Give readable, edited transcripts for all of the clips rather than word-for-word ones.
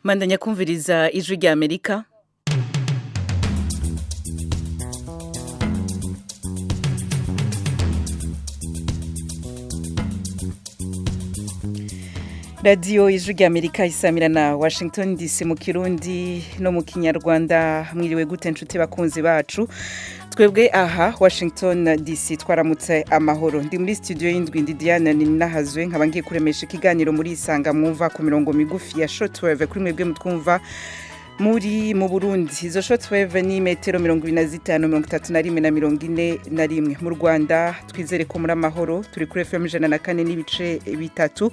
Mandanya kumviriza Ijwi rya Amerika. Radiyo Ijwi rya Amerika isamira na Washington DC mu Kirundi no mu Kinyarwanda. Mwiriwe gute nshuti bakunzi bacu? Twebwe aha Washington DC twaramutse amahoro. Ndi muri studio y'indwi, ndi Diana Ninahazwe, nkaba ngiye kuremesha ikiganiro muri Isanga mwumva ku mirongo migufi ya shortwave kuri mwebwe mutwumva muri mu Burundi. Izo shortwave ni metero 25, 31 na 41. Mu Rwanda twizere ko muri amahoro, turi kuri FM 104.3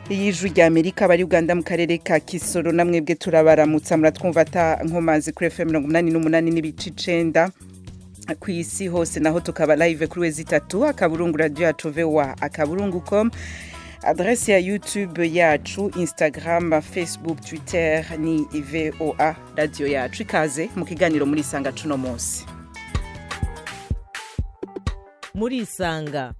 y'Ijwi rya Amerika. Bari Uganda mu karere ka Kisoro namwebwe turabaramutsa, muratwumva ata nkomanzi kuri FM 88.9. Ku isi hose naho tukaba live kuri www.radiocvoa.com. Adresse ya YouTube yacu, Instagram, Facebook, Twitter ni VOA Radio Yacu. Ikaze mu kiganiro muri Isanga cuno munsi. Muri Isanga,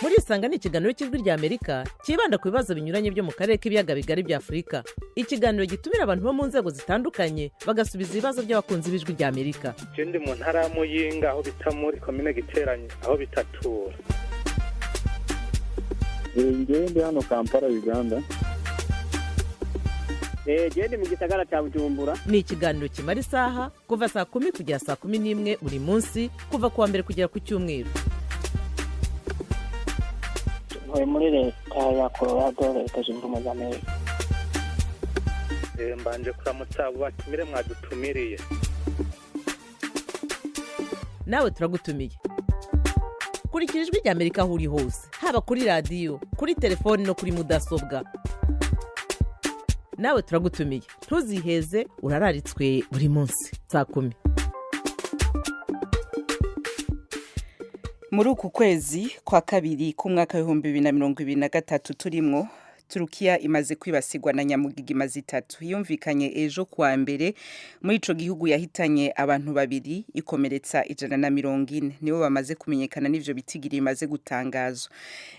muri Isanga ni ikiganiro cy'Ijwi rya Amerika cyibanda ku bibazo binyuranye byo mu karere k'ibiyaga bigari bya Afurika. Ikiganiro gitumira abantu bo mu nzego zitandukanye, bagasubiza ibibazo by'abakunzi b'Ijwi rya Amerika. Je ndi mu ntara ya Muyinga, aho bita muri komine Giteranyi, aho bitatura. Ngewe ndi hano Kampala, Uganda. Gende mu gisagara cya Bujumbura. Ni ikiganiro kimara isaha, kuva saa 10 kugera saa 11 buri munsi, kuva ku wa mbere kugera ku cyumweru. Ntuye muri Leta ya Colorado, Leta Zunze Ubumwe za Amerika. Mbanje kuramutsa abo batumire mwadutumiriye. Nawe turagutumiye. Kurikira Ijwi rya Amerika aho uri hose, haba kuri radiyo, kuri telefoni no kuri mudasobwa. Nawe turagutumiye, ntuziheze, urararitswe buri munsi saa 10. Muri uku kwezi kwa kabiri k'umwaka w'2023 turimwo, Turukiya imaze kwibasirwa na nyamugigima zitatu yumvikanye ejo kuwa mbere muri ico gihugu, yahitanye abantu babiri, ikomeretsa 140, nibo bamaze kumenyekana n'ivyo bitigiri bimaze gutangazwa.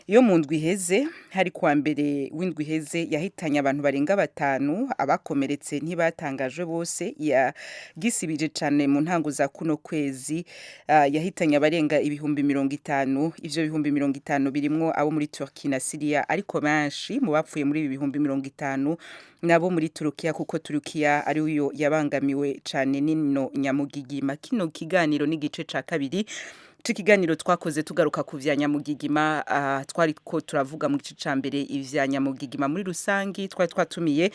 Iyo mu ndwi iheze, hari kuwa mbere w'indwi iheze, yahitanye abantu barenga batanu, abakomeretse ntibatangajwe bose. Yagisibije cane mu ntango za kuno kwezi, yahitanye abarenga 50,000. Ivyo 50,000 birimwo abo muri Turkey na Syria, ariko benshi mu bapfuye muri ibi 50,000 nabo muri Turukiya, kuko Turukiya ari yo yabangamiwe cane nino nyamugigima. Kino kiganiro n'igice ca kabiri c'ikiganiro twakoze tugaruka ku vya nyamugigima. Twari ko turavuga mu gice ca mbere ivya nyamugigima muri rusangi. Twari twatumiye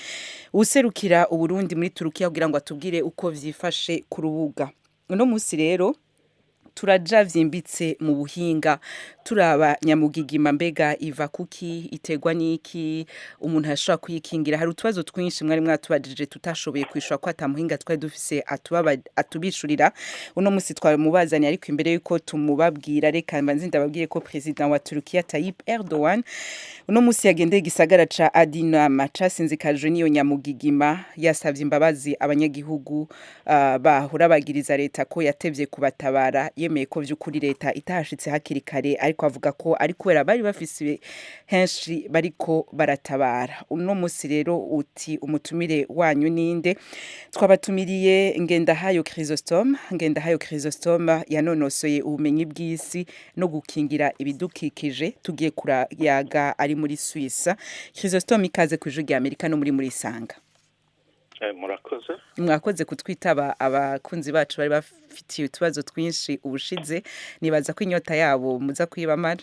userukira Uburundi muri Turukiya kugira ngo atubwire uko vyifashe ku rubuga. Uno musi rero turaja vyimbitse mu buhinga, turaba nyamugigima mbega iva kuki, iterwa n'iki, umuntu ashobora kuyikingira. Hari utubazo twinshi mwari mwatubajije tutashoboye kwishura ko ata muhinga twari dufise atubishurira. Uno musi twamubazaniye, ariko imbere yuko tumubabwira, reka mbanze ndababwiye ko president wa Turukiya Tayyip Erdogan uno musi yagendeye igisagara ca Adinama casinzikajwe n'iyo nyamugigima. Yasavye imbabazi abanyagihugu bahora bagiriza leta ko yatevye kubatabara. Yemeye ko vy'ukuri leta itahashitse hakiri kare, ariko avuga ko ari kubera bari bafise henshi bariko baratabara. Uno musi rero uti umutumire wanyu ninde? Twabatumiriye Ngendahayo Chrysostome. Ngendahayo Chrysostome yanonosoye ubumenyi bw'isi no gukingira ibidukikije. Tugiye kurayaga ari muri Suisse. Chrysostome, ikaze ku Ijwi rya Amerika no muri Isanga. Murakoze. Mwakoze kutwitaba. Abakunzi bacu bari bafitiye utubazo twinshi ubushize, nibaza ko inyota yabo muza kuyibamara.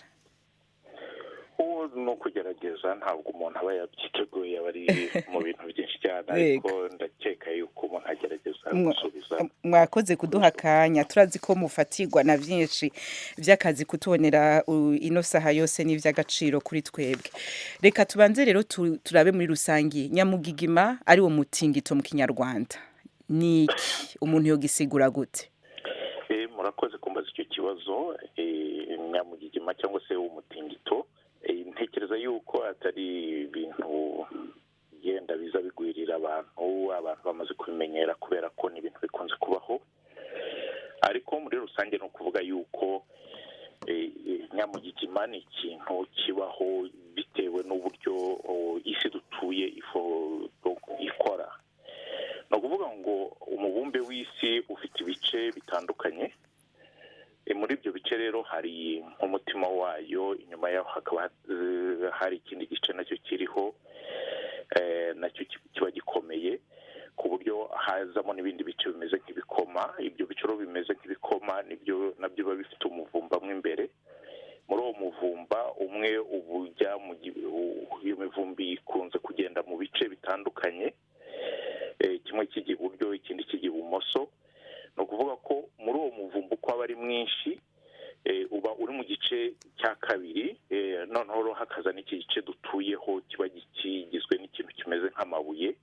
Uwo ni ukugerageza, ntabwo umuntu aba yabyiteguye, aba ari mu bintu byinshi cyane, ariko ndakeka yuko umuntu agerageza gusubiza. Mwakoze kuduha akanya. Turazi ko mufatirwa na byinshi by'akazi, kutubonera ino saha yose n'ivy'agaciro kuri twebwe. Reka tubanze rero turabe muri rusangi nyamugigima, ari wo mutingito mu Kinyarwanda, ni iki? Umuntu yogisigura gute? Murakoze kumbaza icyo kibazo. Nyamugigima cyangwa se umutingito, ntekereza yuko atari ibintu yenda biza bigwirira abantu, abantu bamaze kubimenyera kubera ko ni ibintu bikunze kubaho. Ariko muri rusange ni ukuvuga yuko nyamugigima ni ikintu kibaho bitewe n'uburyo isi dutuye ifo. ngo umubumbe w'isi ufite ibice bitandukanye. Muri ibyo bice rero hari nk'umutima wayo, inyuma yaho hakaba hari ikindi gice nacyo kiriho, nacyo kiba gikomeye, ku buryo hazamo n'ibindi bice bimeze nk'ibikoma. Ibyo bice rero bimeze nk'ibikoma nibyo nabyo biba bifite umuvumba mo imbere. Muri uwo muvumba umwe uba ujya iyo mivumbi ikunze kugenda mu bice bitandukanye, kimwe kijya iburyo ikindi kijya ibumoso. Ni ukuvuga ko muri uwo muvumba uko aba ari mwinshi, uba uri mu gice cya kabiri, noneho hakaza n'iki gice dutuyeho kiba kigizwe n'ikintu kimeze nk'amabuye.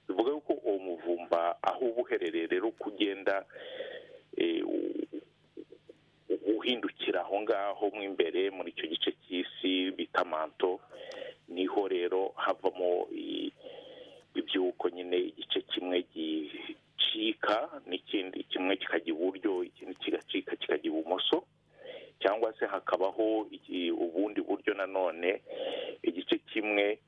Bivuga ko uwo muvumba aho uba uherereye rero uko ugenda uhindukira aho ngaho mo imbere muri icyo gice cy'isi bita manto, niho rero havamo ibyuko nyine, igice kimwe gicika n'ikindi kimwe kikajya iburyo, ikindi kigacika kikajya ibumoso, cyangwa se hakabaho ubundi buryo nanone igice kimwe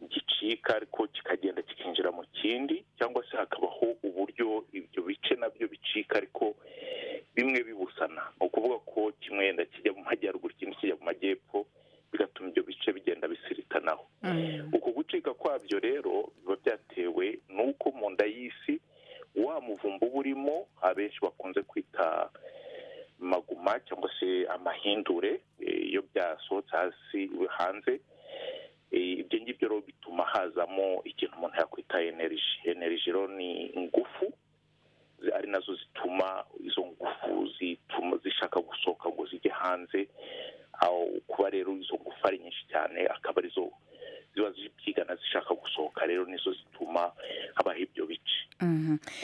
gicika ariko kikagenda kikinjira mu kindi, cyangwa se hakabaho uburyo ibyo bice nabyo bicika ariko bimwe bibusana. Ni ukuvuga ko kimwe yenda kijya mu majyaruguru ikindi kijya mu majyepfo, bigatuma ibyo bice bigenda bisiritanaho. Uku gucika kwabyo rero biba byatewe n'uko mu nda y'isi wa muvumba uba urimo, abenshi bakunze kwita maguma cyangwa se amahindure, iyo byasohotse hasi hanze, ibyo ngibyo rero bituma hazamo ikintu umuntu yakwita energy. Energy rero ni ingufu, ari nazo zituma izo ngufu zituma zishaka gusohoka ngo zijye hanze. Aho kuba rero izo ngufu ari nyinshi cyane, akaba arizo ziba zibyigana zishaka gusohoka, rero nizo zituma habaho ibyo bice.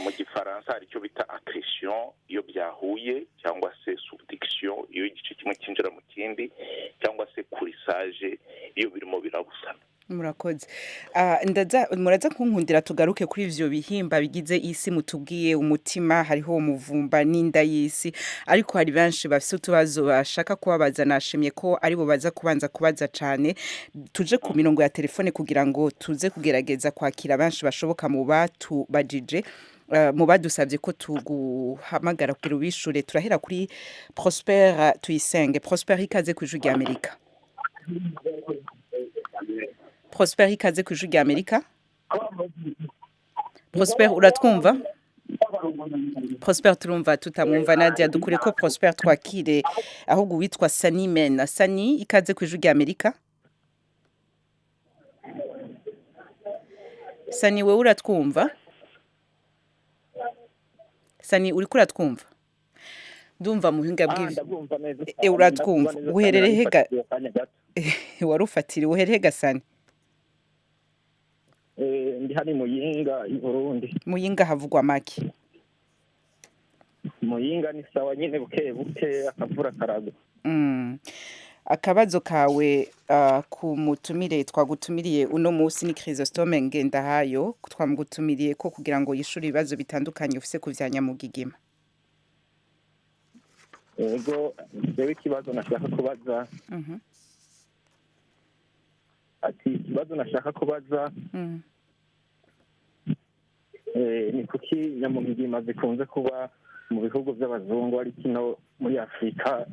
Mu gifaransa hari icyo bita accretion iyo byahuye, cyangwa se subduction iyo igice kimwe cyinjira mu kindi, cyangwa se coulissage iyo birimo birabusana. Murakoze. Muraza kunkundira tugaruke kuri ivyo bihimba bigize isi mutubwiye, umutima, hariho umuvumba n'inda y'isi, ariko hari benshi bafise utubazo bashaka kubabaza. Nashimye ko aribo baza kubanza kubaza cane. Tuje ku mirongo ya telefone kugira ngo tuze kugerageza kwakira benshi bashoboka mu batubajije, mu badusabye ko tuguhamagara kugira ubishure. Turahera kuri Prosper Tuyisenge. Prosper, ikaze ku Ijwi rya Amerika. Prosper, ikaze ku Ijwi rya Amerika. Prosper, uratwumva? Prosper turumva tutamwumva. Nadia, dukure ko Prosper twakire ahubwo witwa Sani Mena. Sani, ikaze ku Ijwi rya Amerika. Sani, wewe uratwumva? Sani, uriko uratwumva? Ndumva muhinga bw'ivyo. Ndabumva neza. Uratwumva. Uherereye he ga warufatiriwe, uherereye he ga Sani? Ndi hano Muyinga i Burundi. Muyinga havugwa make? Muyinga ni sawa nyine, buke buke akavura karagwa. Akabazo kawe ku mutumire twagutumiriye uno munsi ni Chrysostome Ngendahayo, twamugutumiriye ko kugira ngo yishure ibibazo bitandukanye ufise ku vya nyamugigima. Ego, jewe ikibazo nashaka kubaza, ati ikibazo nashaka kubaza, ni kuki nyamugigima zikunze kuba mu bihugu by'abazungu ari kino muri Afurika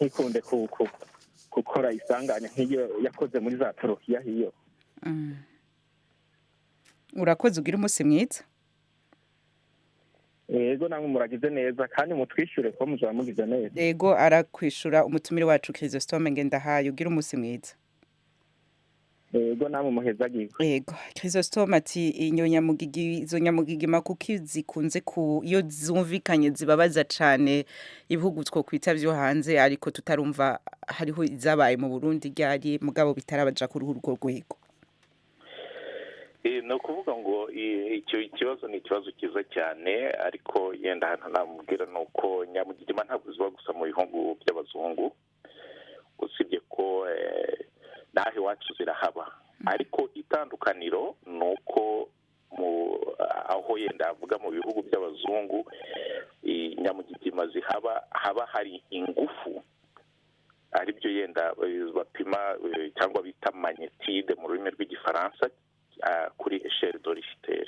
ntikunde gukora isanganya nk'iyo yakoze muri za Turukiya hiyo? Urakoze, ugira umunsi mwiza. Ego, namwe muragize neza, kandi mutwishyure ko muzaba mugize neza. Ego, arakwishura umutumire wacu Chrysostome Ngendahayo. Ugira umunsi mwiza. Ego, namwe muhezagiwe. Ego, Chrysostome ati inyonyamugigi, izo nyamugigima kuki zikunze ku iyo zumvikanye zibabaza cane ibihugu twokwita vyo hanze, ariko tutarumva hariho izabaye mu Burundi ryari, mugabo bitarabaja kuri urwo rwego? Ni ukuvuga ngo icyo kibazo ni ikibazo cyiza cyane, ariko yenda ahantu namubwira ni uko nyamugigima ntabwo ziba gusa mu bihugu by'abazungu, usibye ko n'aho iwacu zirahaba, ariko itandukaniro ni uko aho yenda avuga mu bihugu by'abazungu nyamugigima zihaba haba hari ingufu, aribyo yenda bapima cyangwa bita magnitude mu rurimi rw'igifaransa, kuri échelle de Richter.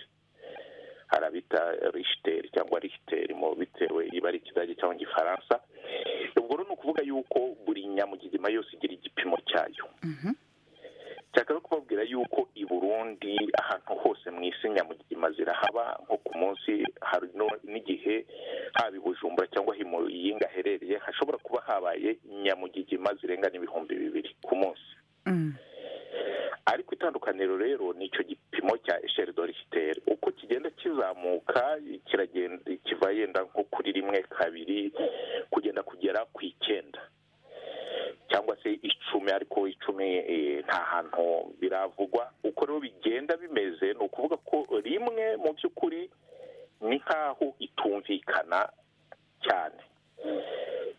bita Richter cyangwa Richter mu bitewe iba ari ikidage cyangwa igifaransa. Ubwo rero ni ukuvuga yuko buri nyamugigima yose igira igipimo cyayo. Nshaka no kubabwira yuko i Burundi ahantu hose mu isi nyamugigima zirahaba, nko ku munsi hari n'igihe haba i Bujumbura cyangwa Muyinga aherereye hashobora kuba habaye nyamugigima zirenga 2000 ku munsi. Ariko itandukaniro rero ni icyo gipimo cya échelle de Richter, uko kigenda kizamuka kiragenda kiva yenda nko kuri 1, 2 kugenda kugera ku 9 cyangwa se 10, ariko 10 nta hantu biravugwa. Uko rero bigenda bimeze ni ukuvuga ko rimwe mu by'ukuri ni nkaho itumvikana cyane,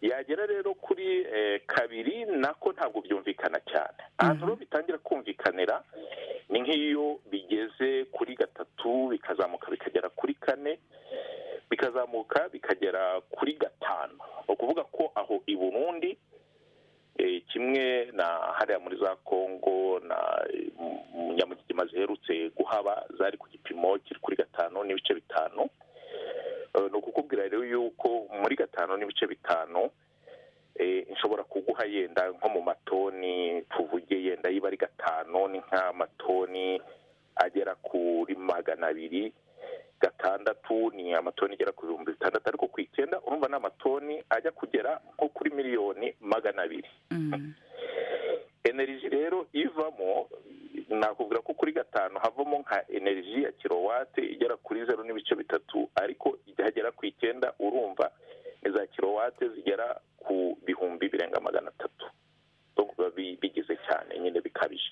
yagera rero kuri 2 nako ntabwo byumvikana cyane. Ahantu rero bitangira kumvikanira ni nk'iyo bigeze kuri 3 bikazamuka bikagera kuri 4, bikazamuka bikagera kuri 5. Ni ukuvuga ko aho i Burundi kimwe na hariya muri za Kongo na nyamugigima ziherutse guhaba zari ku gipimo kiri kuri 5.5. Ni ukukubwira rero yuko muri 5.5 nshobora kuguha yenda nko mu matoni, tuvuge yenda yiba ari 5 ni nk'amatoni agera kuri 200, 6 ni amatoni agera ku 6000, ariko ku 9 urumva ni amatoni ajya kugera nko kuri 200,000,000. Energy rero ivamo nakubwira ko kuri 5 havamo nka energy ya kilowate igera kuri 0.3, ariko igera ku 9 urumva ni za kilowate zigera ku 300,000. Donc bigize cyane nyine bikabije.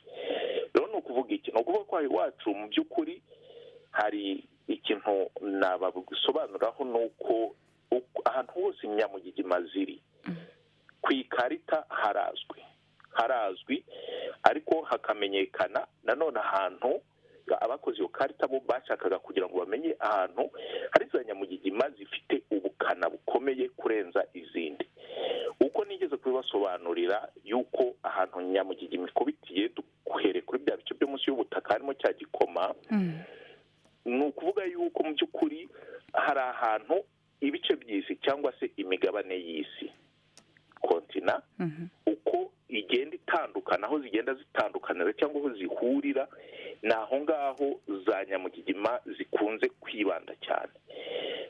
Rero ni ukuvuga iki? Ni ukuvuga ko iwacu mu by'ukuri hari ikintu nabagusobanuraho, nuko ahantu hose nyamugigima ziri ku ikarita harazwi, ariko hakamenyekana nanone ahantu abakoze iyo karita bo bashakaga kugira ngo bamenye ahantu hari za nyamugigima zifite ubukana bukomeye kurenza izindi. Uko nigeze kubibasobanurira yuko ahantu nyamugigima ikubitiye duhere kuri bya bice byo munsi y'ubutaka harimo cya gikoma, ni ukuvuga yuko mu by'ukuri hari ahantu ibice by'isi cyangwa se imigabane y'isi kontina uko igenda itandukana, aho zigenda zitandukanira cyangwa aho zihurira, ni aho ngaho za nyamugigima zikunze kwibanda cyane.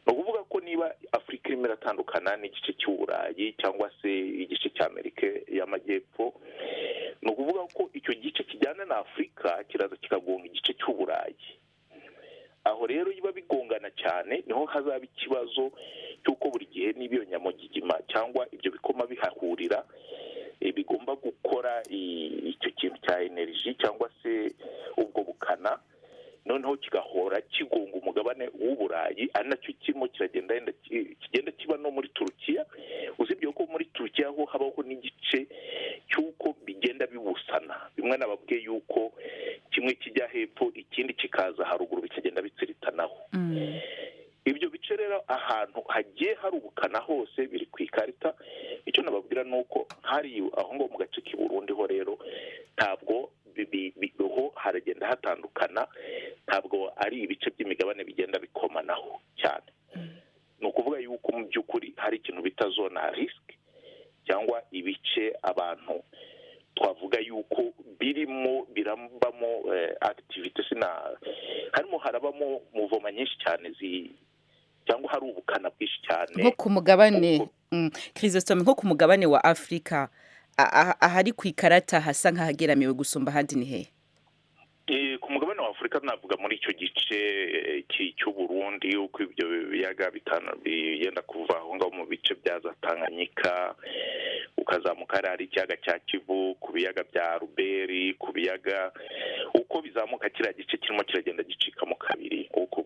Ni ukuvuga ko niba Afurika irimo iratandukana n'igice cy'Uburayi cyangwa se igice cya Amerika y'Amajyepfo, ni ukuvuga ko icyo gice kijyana na Afurika kiraza kikagonga igice cy'Uburayi. Aho rero biba bigongana cyane, niho hazaba ikibazo cy'uko buri gihe n'ibiyo nyamugigima cyangwa ibyo bikoma bihahurira bigomba gukora icyo kintu cya energy cyangwa se ubwo bukana, noneho kigahora kigonga umugabane w'Uburayi, ari nacyo kirimo kiragenda kigenda kiba no muri Turukiya. Usibye ko muri Turukiya ho habaho n'igice cy'uko bigenda bibusana, bimwe nababwiye yuko kimwe kijya hepfo ikindi kikaza haruguru bikagenda bitsiritanaho. Ibyo bice rero ahantu hagiye hari ubukana hose biri ku ikarita. Icyo nababwira ni uko hari aho ngo mu gace k'i Burundi ho rero ntabwo ho haragenda hatandukana, ntabwo ari ibice by'imigabane bigenda bikomanaho cyane. Ni ukuvuga yuko mu by'ukuri hari ikintu bita zone à risque cyangwa ibice abantu twavuga yuko birimo birambamo activité, sina harimo harabamo muvoma nyinshi cyane cyangwa hari ubukana bwinshi cyane nko ku mugabane Chrysostome, nko ku mugabane wa Afrika ahari ku ikarata hasa nkahageramiwe gusumba ahandi ni hehe? Ku mugabane wa Afurika navuga muri icyo gice cy'u Burundi, uko ibyo biyaga bitanu bigenda kuva aho ngaho mu bice bya za Tanganyika ukazamuka hari ikiyaga cya Kivu, ku biyaga bya Ruberi, ku biyaga uko bizamuka kiriya gice kirimo kiragenda gicikamo kabiri. Uko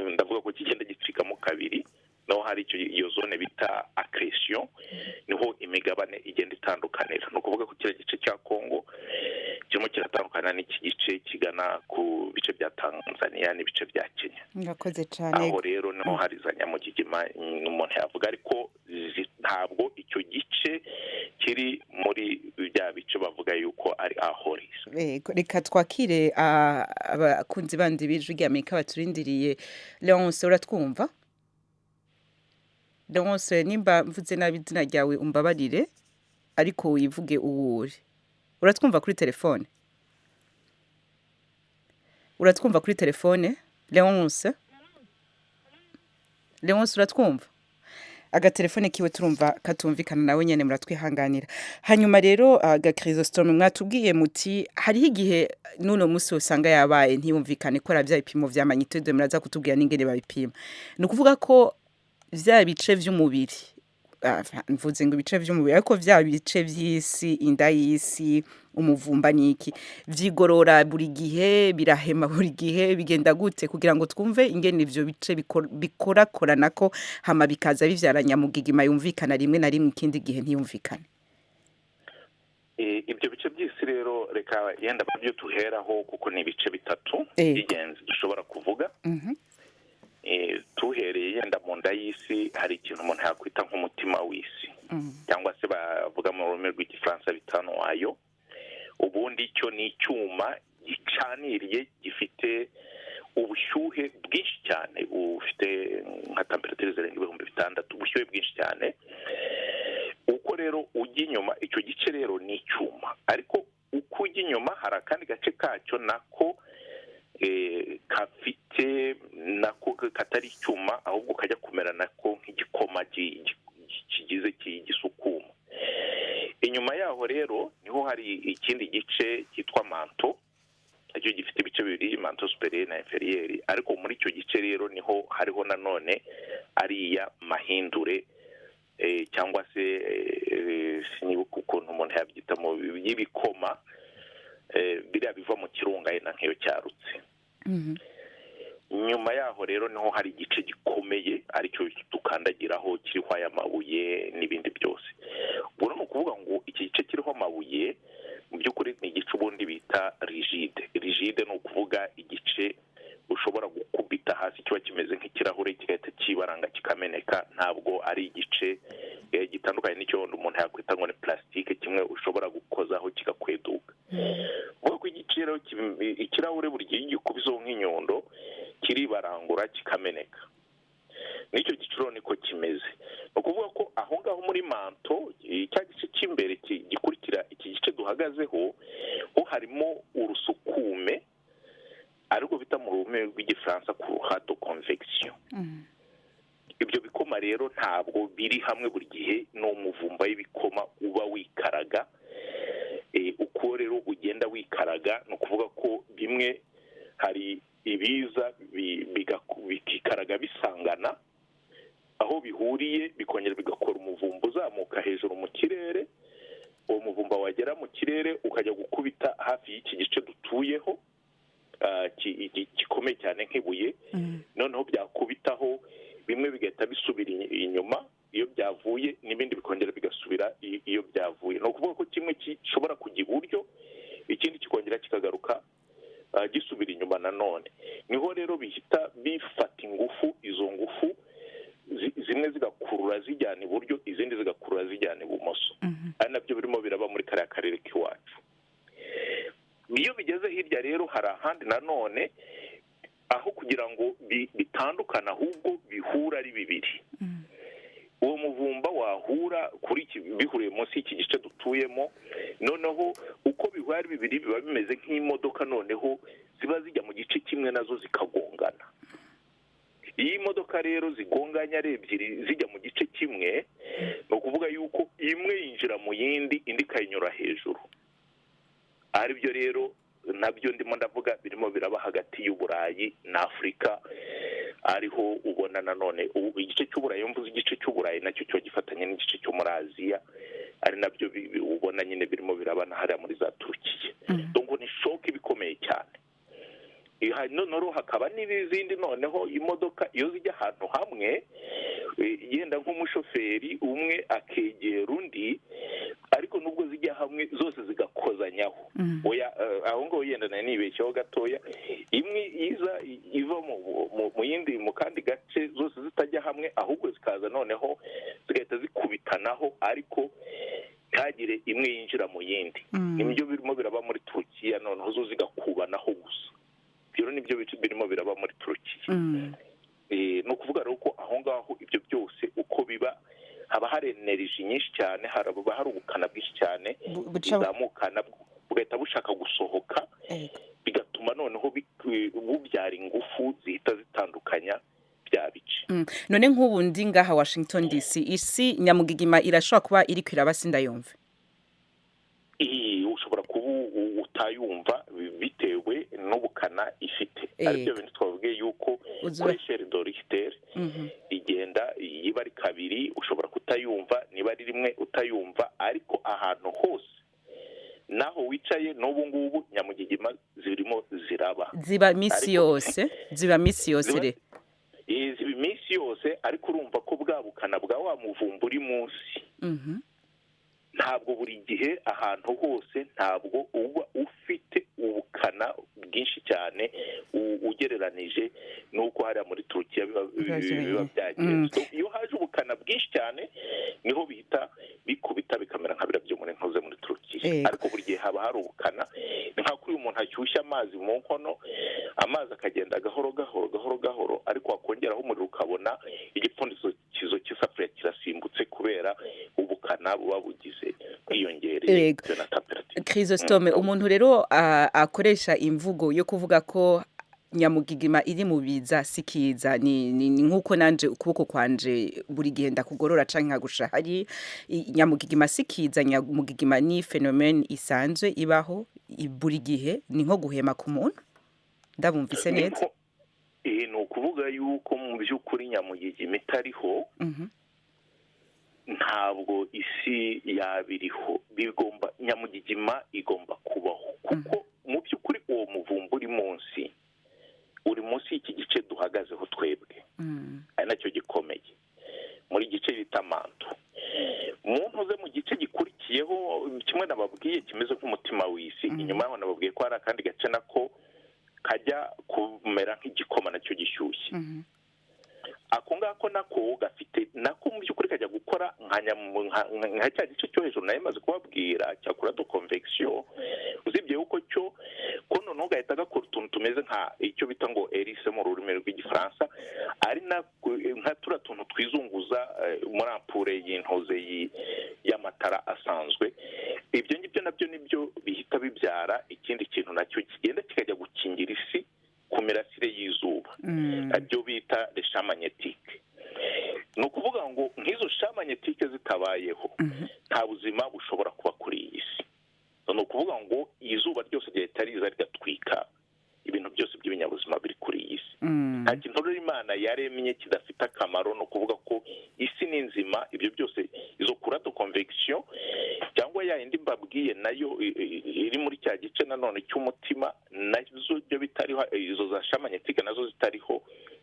ndavuga ko kigenda gicikamo kabiri, naho hari iyo zone bita accretion, niho imigabane igenda itandukanira. Ni ukuvuga ko kiriya gice cya Kongo kirimo kiratandukana n'iki gice kigana ku bice bya Tanzania n'ibice bya Kenya. Murakoze cyane. Aho rero niho hari za nyamugigima umuntu yavuga, ariko ntabwo icyo gice kiri muri bya bice bavuga yuko ari aho risk. Reka twakire abakunzi bandi b'Ijwi ry'Amerika baturindiriye. Leonce, uratwumva? Leonce, nimba mvuze nabi izina ryawe umbabarire, ariko wivuge uwuri. Uratwumva kuri telefone? Uratwumva kuri telefone Leonce? Leonce, uratwumva? Agatelefone kiwe turumva katumvikana nawe nyene, muratwihanganira. Hanyuma rero aga Chrysostome, mwatubwiye muti hariho igihe nuno musi usanga yabaye ntiyumvikane ko vya bipimo vya magnitude, muraza kutubwira n'ingene babipima. Ni ukuvuga ko vya bice vy'umubiri, mvuze ngo ibice vy'umubiri, ariko vya bice vy'isi, inda y'isi, umuvumba n'iki, vyigorora buri gihe, birahema buri gihe, bigenda gute kugira ngo twumve ingene ivyo bice bikorakoranako hama bikaza bivyara nyamugigima yumvikana rimwe na rimwe, ikindi gihe ntiyumvikane? Ibyo bice by'isi rero, reka yenda byo tuheraho, kuko ni ibice bitatu by'ingenzi dushobora kuvuga. Tuhereye yenda mu nda y'isi, hari ikintu umuntu yakwita nk'umutima w'isi, cyangwa se bavuga mu rurimi rw'Igifaransa bitanu wayo. Ubundi cyo ni icyuma gicaniriye, gifite ubushyuhe bwinshi cyane, bufite nka temperature zirenga 6000, ubushyuhe bwinshi cyane. Uko rero ujya inyuma, icyo gice rero ni icyuma, ariko uko ujya inyuma hari akandi gace kacyo nako kafite, nako katari icyuma, ahubwo kajya kumera nako nk'igikoma kigize gisukuma. Inyuma yaho rero niho hari ikindi gice cyitwa manteau, nacyo gifite ibice bibiri, manteau supérieur na inférieur. Ariko muri icyo gice rero niho hariho nanone ariya mahindure, cyangwa se sinibuka ukuntu umuntu yabyita, mu y'ibikoma biriya biva mu kirunga yenda nk'iyo cyarutse. Nyuma yaho rero niho hari igice gikomeye, aricyo dukandagiraho, kiriho aya mabuye n'ibindi byose. Ubwo ni ukuvuga ngo iki gice kiriho amabuye mu by'ukuri ni igice ubundi bita rigide. Rigide ni ukuvuga igice ushobora gukubita hasi kiba kimeze nk'ikirahure, kigahita kibaranga kikameneka. Ntabwo ari igice gitandukanye n'icyo wundi umuntu yakwita ngo ni plastique, kimwe ushobora gukozaho kigakweduka. Uvuga ko igiciro ikirahure buri gihe gikubizeho nk'inyundo kiribarangura kikameneka, n'icyo giciro niko kimeze. Ni ukuvuga ko aho ngaho muri manteau, cya gice cy'imbere gikurikira iki gice duhagazeho, ho harimo urusukume, ariko bita mu rurimi rw'Igifaransa courant de convection. Ibyo bikoma rero ntabwo biri hamwe buri gihe, ni umuvumba w'ibikoma uba wikaraga. Uko rero ugenda wikaraga, ni ukuvuga ko bimwe hari ibiza bikikaraga bisangana aho bihuriye, bikongera bigakora umuvumba uzamuka hejuru mu kirere. Uwo muvumba wagera mu kirere ukajya gukubita hafi y'iki gice dutuyeho, gikomeye cyane nk'ibuye. Noneho byakubitaho, bimwe bigahita bisubira inyuma iyo byavuye, n'ibindi bikongera bigasubira iyo byavuye. Ni ukuvuga ko kimwe gishobora kujya iburyo, ikindi kikongera kikagaruka gisubira inyuma nanone. Niho rero bihita bifata ingufu, izo ngufu zimwe zigakurura zijyana iburyo, izindi zigakurura zijyana ibumoso, ari nabyo birimo biraba muri kariya karere k'iwacu. Iyo bigeze hirya rero, hari ahandi nanone aho kugira ngo bitandukane, ahubwo bihura ari bibiri. Uwo muvumba wahura kuri iki, bihuriye munsi y'iki gice dutuyemo, noneho uko bihura ari bibiri biba bimeze nk'imodoka, noneho ziba zijya mu gice kimwe nazo zikagongana. Iyo imodoka rero zigonganye ari ebyiri zijya mu gice kimwe, ni ukuvuga yuko imwe yinjira mu yindi, indi ikayinyura hejuru. Aribyo rero nabyo ndimo ndavuga birimo biraba hagati y'Uburayi na Afurika, ariho ubona nanone igice cy'Uburayi. Mvuze igice cy'Uburayi, nacyo kiba gifatanye n'igice cyo muri Aziya, ari nabyo ubona nyine birimo biraba na hariya muri za Turukiya. Donc ni choc bikomeye cyane. Noneho hakaba n'izindi, noneho imodoka iyo zijya ahantu hamwe, yenda nk'umushoferi umwe akegera undi, ariko nubwo zijya hamwe zose zigakozanyaho. Oya, aho ngaho yenda nari nibeshyeho gatoya. Imwe iza iva mu yindi mu kandi gace, zose zitajya hamwe, ahubwo zikaza noneho zigahita zikubitanaho, ariko Ntihagire imwe yinjira mu yindi. Nibyo birimo biraba muri Turukiya, noneho zo zigakubanaho gusa. Ibyo nibyo birimo biraba muri Turukiya. Ni ukuvuga rero ko aho ngaho ibyo byose uko biba, haba hari energy nyinshi cyane, haraba hari ubukana bwinshi cyane buzamukana, bugahita bushaka gusohoka, bigatuma noneho bubyara ingufu zihita zitandukanya bya bice. None nk'ubu ndi ngaha Washington DC, isi nyamugigima irashobora kuba iri kwiraba sindayumve? Ushobora kuba utayumva bitewe n'ubukana ifite. Aribyo bintu twavuge yuko kuri échelle de Richter igenda yiba ari kabiri, ushobora kutayumva, niba ari rimwe utayumva, ariko ahantu hose naho wicaye n'ubu ngubu nyamugigima zirimo ziraba. Ziba misi yose, ziba misi yose re. Ziba iminsi yose, ariko urumva ko bwa bukana bwa wa muvumba uri munsi ntabwo buri gihe ahantu hose ntabwo uba ufite ubukana bwinshi cyane ugereranije n'uko hariya muri Turukiya biba byagenze. Iyo haje ubukana bwinshi cyane niho bihita bikubita bikamera nka biriya byo muri ntuze muri Turukiya. Ariko buri gihe haba hari ubukana. Ni nka kuri umuntu ashyushya amazi mu nkono, amazi akagenda gahoro gahoro gahoro gahoro, ariko wakongeraho umuriro ukabona igipfundikizo cy'isafuriya kirasimbutse kubera ubukana buba bugize bwiyongereye na temperature. Chrysostome, umuntu rero akoresha imvugo yo kuvuga ko nyamugigima iri mu biza sikiza, ni nkuko nanje ukuboko kwanje buri gihe ndakugorora canke nkagusha hari nyamugigima sikiza. Nyamugigima ni phénomène isanzwe ibaho buri gihe, ni nko guhema ku muntu. Ndabumvise neza? Ni ukuvuga yuko mu by'ukuri nyamugigima itariho ntabwo isi yabiriho. Bigomba, nyamugigima igomba kubaho, kuko mu by'ukuri uwo muvumba uri munsi, uri munsi y'iki gice duhagazeho twebwe, ari nacyo gikomeye muri gice bita manto. Umuntu uze mu gice gikurikiyeho kimwe nababwiye kimeze nk'umutima w'isi, inyuma yaho nababwiye ko hari akandi gace nako kajya kumera nk'igikoma nacyo gishyushye. Ako ngako nako gafite nako mu by'ukuri kajya gukora nka cya gice cyo hejuru nayo maze kubabwira cya courant de convection, usibye yuko cyo ko noneho gahita gakora utuntu tumeze nka icyo bita ngo hélice mu rurimi rw'igifaransa, ari nka turiya tuntu twizunguza muri ampoule y'intoze y'amatara asanzwe. Ibyo ngibyo nabyo nibyo bihita bibyara ikindi kintu nacyo kigenda kikajya gukingira isi ku mirasire y'izuba, ibyo bita les champs magnétiques. Ni ukuvuga ngo nk'izo champs magnétiques zitabayeho nta buzima bushobora kuba kuri iyi si. Ni ukuvuga ngo izuba ryose ryahita riza rigatwika ibintu byose by'ibinyabuzima biri kuri iyi si. Nta kintu rero Imana yaremye kidafite akamaro. Ni ukuvuga ko isi ni nzima, ibyo byose izo courant de convection cyangwa ya yindi mbabwiye nayo iri muri cya gice nanone cy'umutima, nazo ibyo bitariho, izo za champs magnétiques nazo zitariho,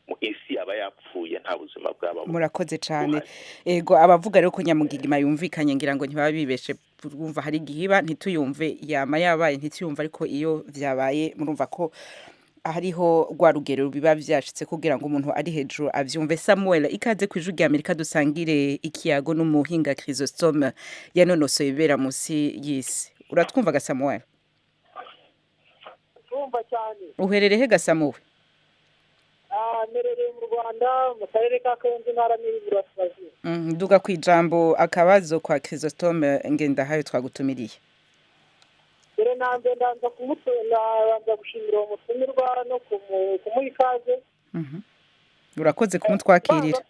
mu isi yaba yapfuye, nta buzima bwaba Murakoze cyane. Ego, abavuga rero ko nyamugigima yumvikanye ngira ngo ntibaba bibeshe. Urumva hari igihe iba ntituyumve, yama yabaye ntituyumve, ariko iyo vyabaye murumva ko hariho rwa rugero biba vyashitse kugira ngo umuntu ari hejuru avyumve. Samuel, ikaze ku Ijwi rya Amerika, dusangire ikiyago n'umuhinga Chrysostome yanonosoye ibibera munsi y'isi. Uratwumvaga, Samuel? Tumva cyane. Uherereye he ga Samuel? Mperereye mu Rwanda, mu karere ka Kayonza, intara y'Iburasirazuba. Duga ku ijambo, akabazo kwa Chrysostome Ngendahayo twagutumiriye. Mbere na mbere ndabanza gushimira uwo mutumirwa no kumuha ikaze. Urakoze kumutwakirira.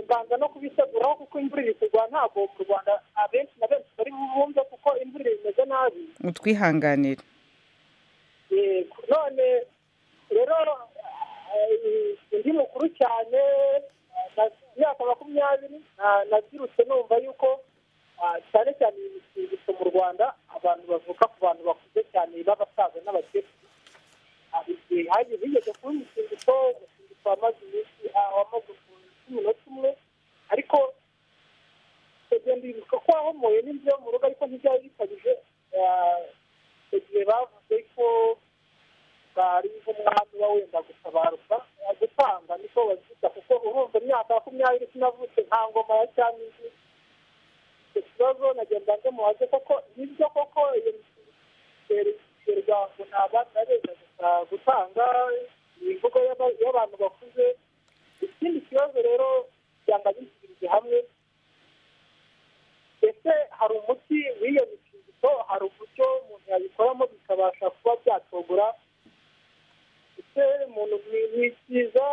Mbanza no kubiseguraho kuko imvura iri kugwa, ntabwo mu Rwanda abenshi na benshi bari bumve kuko imvura imeze nabi. Utwihanganire. Yego, none rero ndi mukuru cyane, imyaka 20, nabyirutse numva yuko cyane cyane iyi mitingito mu Rwanda abantu bavuka ku bantu bakuze cyane b'abasaza n'abakecuru. Igihe hagiye bigeze kuba umutingito wamaze iminsi, wamaze umunota umwe, ariko ndibuka ko wahomoye n'inzu yo mu rugo, ariko ntibyari bikabije. Igihe bavuze ko bari nk'umwami uba wenda gutabaruka gutanga, niko babyita, kuko urumva imyaka 20 sinavutse, nta ngoma ya cyami nzi. Icyo kibazo nagenda nze mubaze koko nibyo koko iyo miterwa ngo ni abana beza gusa gutanga imvugo y'abantu bakuze. Ikindi kibazo rero byanga bisubirije hamwe, ese hari umuti w'iyo mitingito? Hari uburyo umuntu yabikoramo bikabasha kuba byatogora? Ese umuntu ni cyiza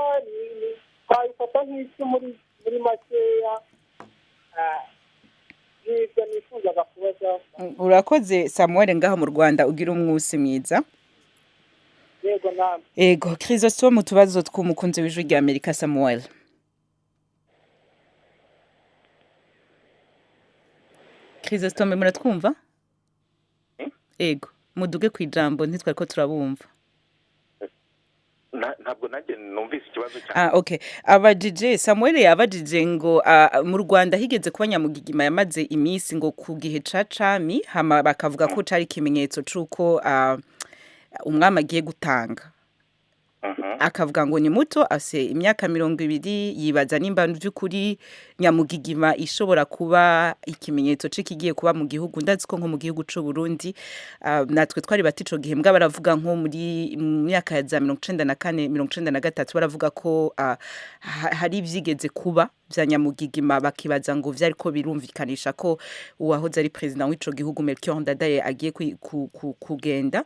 twabifata nk'iki muri makeya? Nibyo nifuzaga kubaza. Urakoze Samuel ngaho mu Rwanda, ugira umwusi mwiza. Yego namwe. Ego Chrysostome, mu tubazo tw'umukunzi w'Ijwi rya Amerika Samuel. Chrysostome, muratwumva? Ego, muduge ku ijambo ntitwari ko turabumva. Ntabwo nanjye numvise ikibazo cyane. Okay. Abajije Samuel yabajije ngo mu Rwanda higeze kuba nyamugigima yamaze iminsi ngo ku gihe ca cami, hama bakavuga ko cari ikimenyetso c'uko umwami agiye gutanga. Akavuga ngo ni muto ase imyaka 20, yibaza nimba by'ukuri nyamugigima ishobora kuba ikimenyetso c'ikigiye kuba mu gihugu. Ndazi ko nko mu gihugu c'u Burundi natwe twari bati ico gihe mbwa baravuga nko muri mu myaka ya za 94 93 baravuga ko hari ivyigeze kuba vya nyamugigima, bakibaza ngo vyari ko birumvikanisha ko uwahoze ari president w'ico gihugu Melchior Ndadaye agiye kugenda.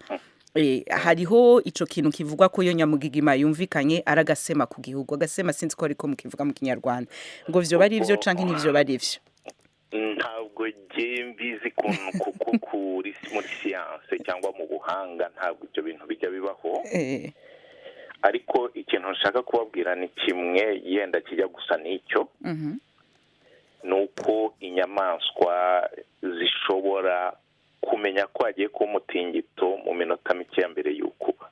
Hariho ico kintu kivugwa ko iyo nyamugigima yumvikanye ari agasema ku gihugu, agasema sinzi ko ariko mukivuga mu Kinyarwanda, ngo vyoba ari ivyo canke ntivyoba ari ivyo. Ntabwo ngiye mbizi kuko kuri muri siyanse cyangwa mu buhanga ntabwo ibyo bintu bijya bibaho. Ariko ikintu nshaka kubabwira ni kimwe yenda kijya gusa n'icyo, ni uko inyamaswa zishobora kumenya ko hagiye kuba umutingito mu minota mike ya mbere y'ukuba.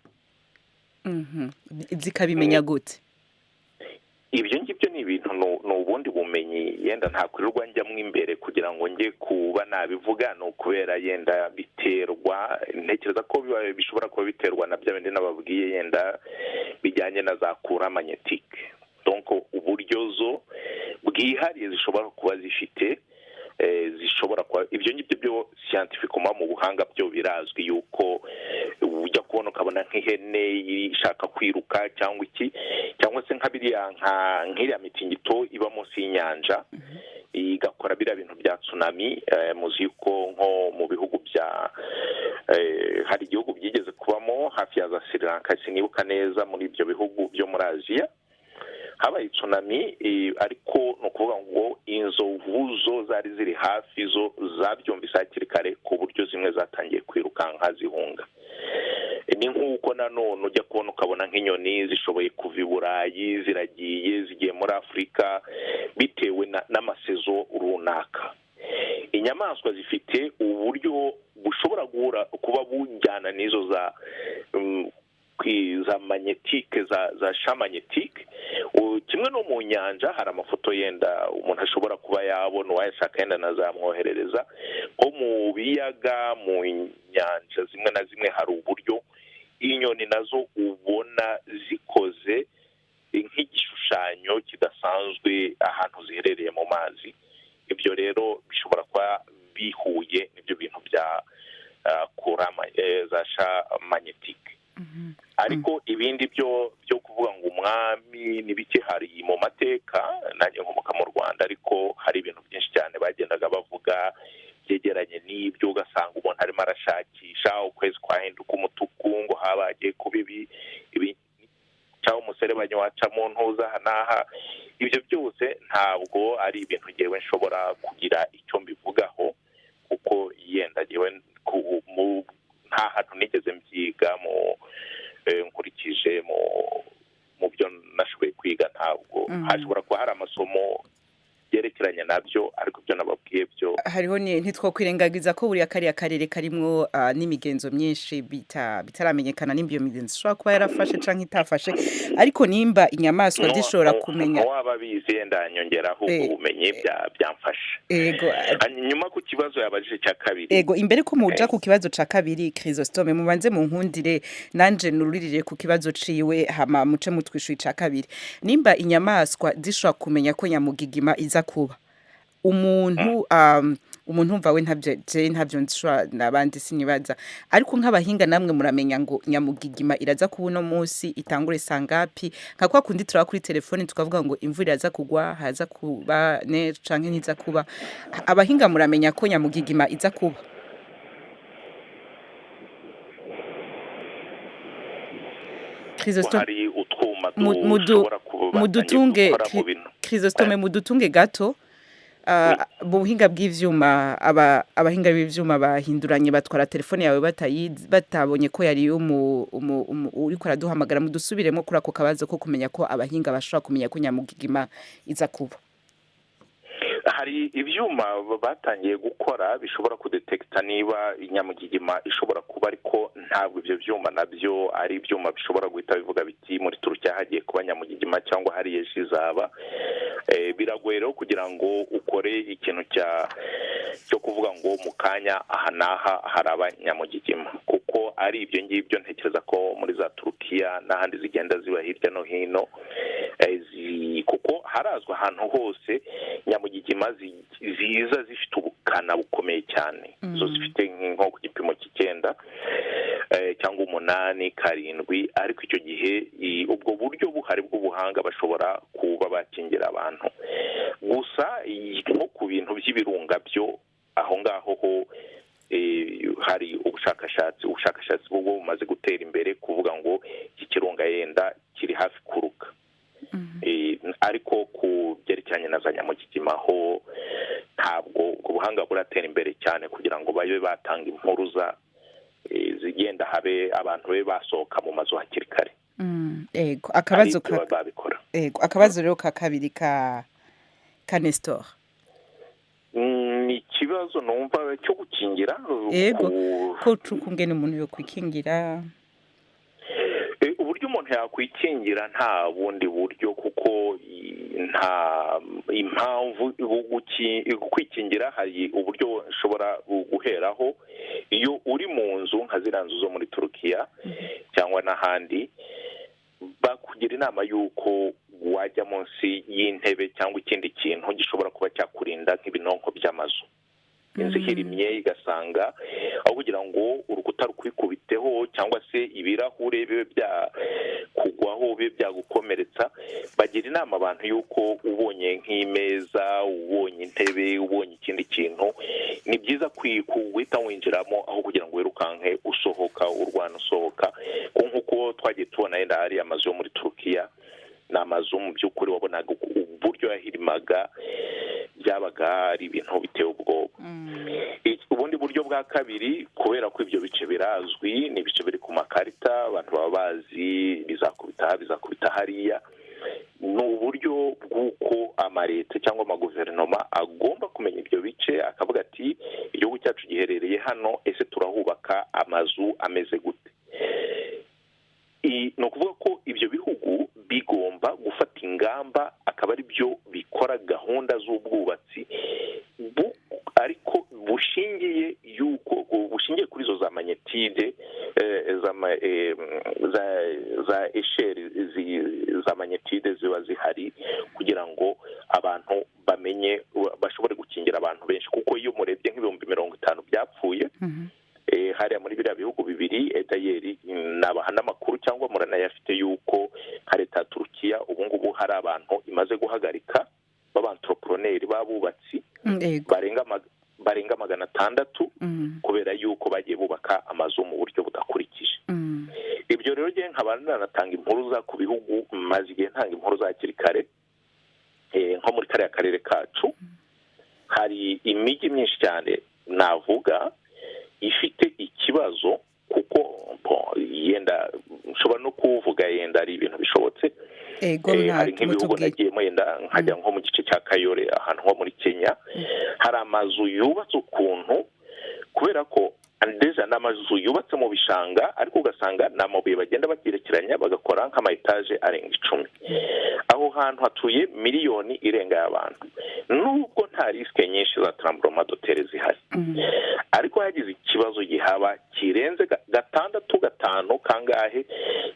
Zikabimenya gute? Ibyo ngibyo ni ibintu ni ubundi bumenyi yenda ntakwirirwa njyamo imbere kugira ngo njye kuba nabivuga, ni ukubera yenda biterwa, ntekereza ko bishobora kuba biterwa na bya bindi nababwiye yenda bijyanye na za courant magnétique. Donc uburyo zo bwihariye zishobora kuba zifite, zishobora kuba ibyo ngibyo byo scientifiquement mu buhanga byo birazwi yuko ujya kubona ukabona nk'ihene ishaka kwiruka cyangwa iki, cyangwa se nka biriya nk'iriya mitingito iba munsi y'inyanja igakora biriya bintu bya tsunami. Muzi yuko nko mu bihugu bya hari igihugu byigeze kubamo hafi ya za Sri Lanka, sinibuka neza, muri ibyo bihugu byo muri Aziya habaye tsunami, ariko ni ukuvuga ngo inzovu zo zari ziri hafi zo zabyumvise hakiri kare ku buryo zimwe zatangiye kwirukanka zihunga. Ni nk'uko nanone ujya kubona ukabona nk'inyoni zishoboye kuva i Burayi ziragiye zigiye muri Afurika bitewe n'amasezo runaka. Inyamaswa zifite uburyo bushobora kuba bujyana n'izo za magnétique za champ magnétique. Kimwe no mu nyanja hari amafoto yenda umuntu ashobora kuba yabona, uwayashaka yenda nazamwoherereza. Nko mu biyaga, mu nyanja zimwe na zimwe hari uburyo inyoni nazo ubona zikoze nk'igishushanyo kidasanzwe ahantu ziherereye mu mazi. Ibyo rero bishobora kuba bihuye n'ibyo bintu bya za champ magnétique. Ariko ibindi byo kuvuga ngo umwami n'ibiki hari mu mateka, nanjye nkomoka mu Rwanda, ariko hari ibintu byinshi cyane bagendaga bavuga byegeranye n'ibyo, ugasanga umuntu arimo arashakisha ukwezi kwahinduka umutuku ngo habagiye kuba ibi cyangwa umuserebanya waca mu ntuza aha n'aha. Ibyo byose ntabwo ari ibintu ngewe nshobora kugira icyo mbivugaho, kuko yenda ngewe nta hantu nigeze mbyiga mu nkurikije mu byo nashoboye kwiga, ntabwo hashobora kuba hari amasomo yerekeranye nabyo, ariko ibyo nababwiye byo hariho ntitwokwirengagiza ko buriya kariya karere karimwo n'imigenzo myinshi bitaramenyekana nimba iyo migenzo ishobora kuba yarafashe canke itafashe, ariko nimba inyamaswa zishobora kumenya waba bizi yenda nyongeraho ubumenyi byamfasha. Ego, hanyuma ku kibazo yabajije cya kabiri. Ego, imbere ko muja ku kibazo ca kabiri Chrysostome, mubanze mu nkundire nanje nururirire ku kibazo ciwe, hama muce mutwishuye ica kabiri. Nimba inyamaswa zishobora kumenya ko nyamugigima iza kuba, Umuntu umuntu umva we ntabyo, je ntabyo nshobora, n'abandi sinibaza, ariko nk'abahinga namwe muramenya ngo nyamugigima iraza kuba uno munsi, itangure sangapi, nka kwa kundi turaba kuri telefone tukavuga ngo imvura iraza kugwa, haza kuba ne canke ntiza kuba. Abahinga muramenya ko nyamugigima iza kuba? Chrysostome, Hari utwuma dushobora kuba mudutunge gukora mu bintu. Chrysostome, mudutunge gato. Mu buhinga bw'ivyuma, abahinga b'ivyuma bahinduranye, batwara telefone yawe batabonye ko yari uriko araduhamagara. Mudusubiremo kuri ako kabazo ko kumenya ko abahinga bashobora kumenya ko nyamugigima iza kuba. Hari ibyuma batangiye gukora bishobora kudetekita niba inyamugigima ishobora kuba, ariko ntabwo ibyo byuma nabyo ari ibyuma bishobora guhita bivuga biti muri Turukiya hagiye kuba nyamugigima cyangwa hariya ejo izaba. Biragoye rero kugira ngo ukore ikintu cyo kuvuga ngo mu kanya aha n'aha haraba nyamugigima, kuko ari ibyo ngibyo ntekereza ko muri za Turukiya n'ahandi zigenda ziba hirya no hino, kuko harazwi ahantu hose nyamugigima ziza zifite ubukana bukomeye cyane. Zo zifite nko ku gipimo cy'9 cyangwa 8, 7, ariko icyo gihe ubwo buryo buhari bw'ubuhanga bashobora kuba bakingira abantu. Gusa nko ku bintu by'ibirunga byo aho ngaho ho hari ubushakashatsi bwo bumaze gutera imbere kuvuga ngo iki kirunga yenda kiri hafi kuruka. Ariko ku byerekeranye na za nyamugigima ho ntabwo ubwo buhanga buratera imbere cyane kugira ngo babe batanga impuruza zigenda habe abantu babe basohoka mu mazu hakiri kare. Ego, akabazo babikora. Ego, akabazo rero ka kabiri ka Nestor. Ni ikibazo numva cyo gukingira. Ego, ko cukungene umuntu yo kwikingira. Uburyo umuntu yakwikingira nta bundi buryo, kuko nta impamvu kwikingira. Hari uburyo ushobora guheraho iyo uri mu nzu nka ziriya nzu zo muri Turukiya cyangwa n'ahandi, bakugira inama y'uko wajya munsi y'intebe cyangwa ikindi kintu gishobora kuba cyakurinda nk'ibinonko by'amazu. Inzu ihirimye igasanga aho kugira ngo urukuta rukwikubiteho cyangwa se ibirahure bibe byakugwaho bibe byagukomeretsa, bagira inama abantu y'uko ubonye nk'imeza, ubonye intebe, ubonye ikindi kintu, ni byiza guhita winjiramo aho kugira ngo wirukanke usohoka, urwana usohoka. Nk'uko twagiye tubona yenda hari amazu yo muri Turukiya, ni amazu mu by'ukuri wabonaga uburyo yahirimaga byabaga ari ibintu biteye ubwoba. Ubundi buryo bwa kabiri, kubera ko ibyo bice birazwi, ni ibice biri ku makarita, abantu baba bazi bizakubita hariya, ni uburyo bw'uko amareta cyangwa amaguverinoma agomba kumenya ibyo bice, akavuga ati igihugu cyacu giherereye hano, ese turahubaka amazu ameze gute? Ni ukuvuga ko ibyo bihugu bigomba gufata ingamba, akaba ari byo bikora gahunda z'ubwubatsi, ariko bushingiye yuko bushingiye kuri izo za magnetide, za esheri za magnetide ziba zihari, kugira ngo abantu bamenye, bashobore gukingira abantu benshi. Kuko iyo murebye nk'50,000 byapfuye hariya muri biriya bihugu bibiri, etayeri nabaha n'amakuru cyangwa muranayafite yuko nka leta ya Turukiya ubu ngubu hari abantu imaze guhagarika b'abantroporoneri b'abubatsi barenga 600 kubera yuko bagiye bubaka amazu mu buryo budakurikije. Ibyo rero ngiye nkaba nanatanga impuruza ku bihugu, maze igihe ntanga impuruza hakiri kare. Nko muri kariya karere kacu hari imijyi myinshi cyane navuga ifite ikibazo, kuko yenda nshobora no kuvuga yenda ari ibintu bishobotse. Hari nk'ibihugu nagiyemo yenda nkajya nko mu gice cya Kayore, ahantu nko muri Kenya, hari amazu yubatse ukuntu, kubera ko deja ni amazu yubatse mu bishanga, ariko ugasanga ni amabuye bagenda bagerekeranya bagakora nk'ama etaje arenga 10. Aho hantu hatuye miliyoni irenga y'abantu, nubwo nta risike nyinshi za tremblement de terre zihari, ariko hagize ikibazo gihaba kirenze 6, 5 kangahe,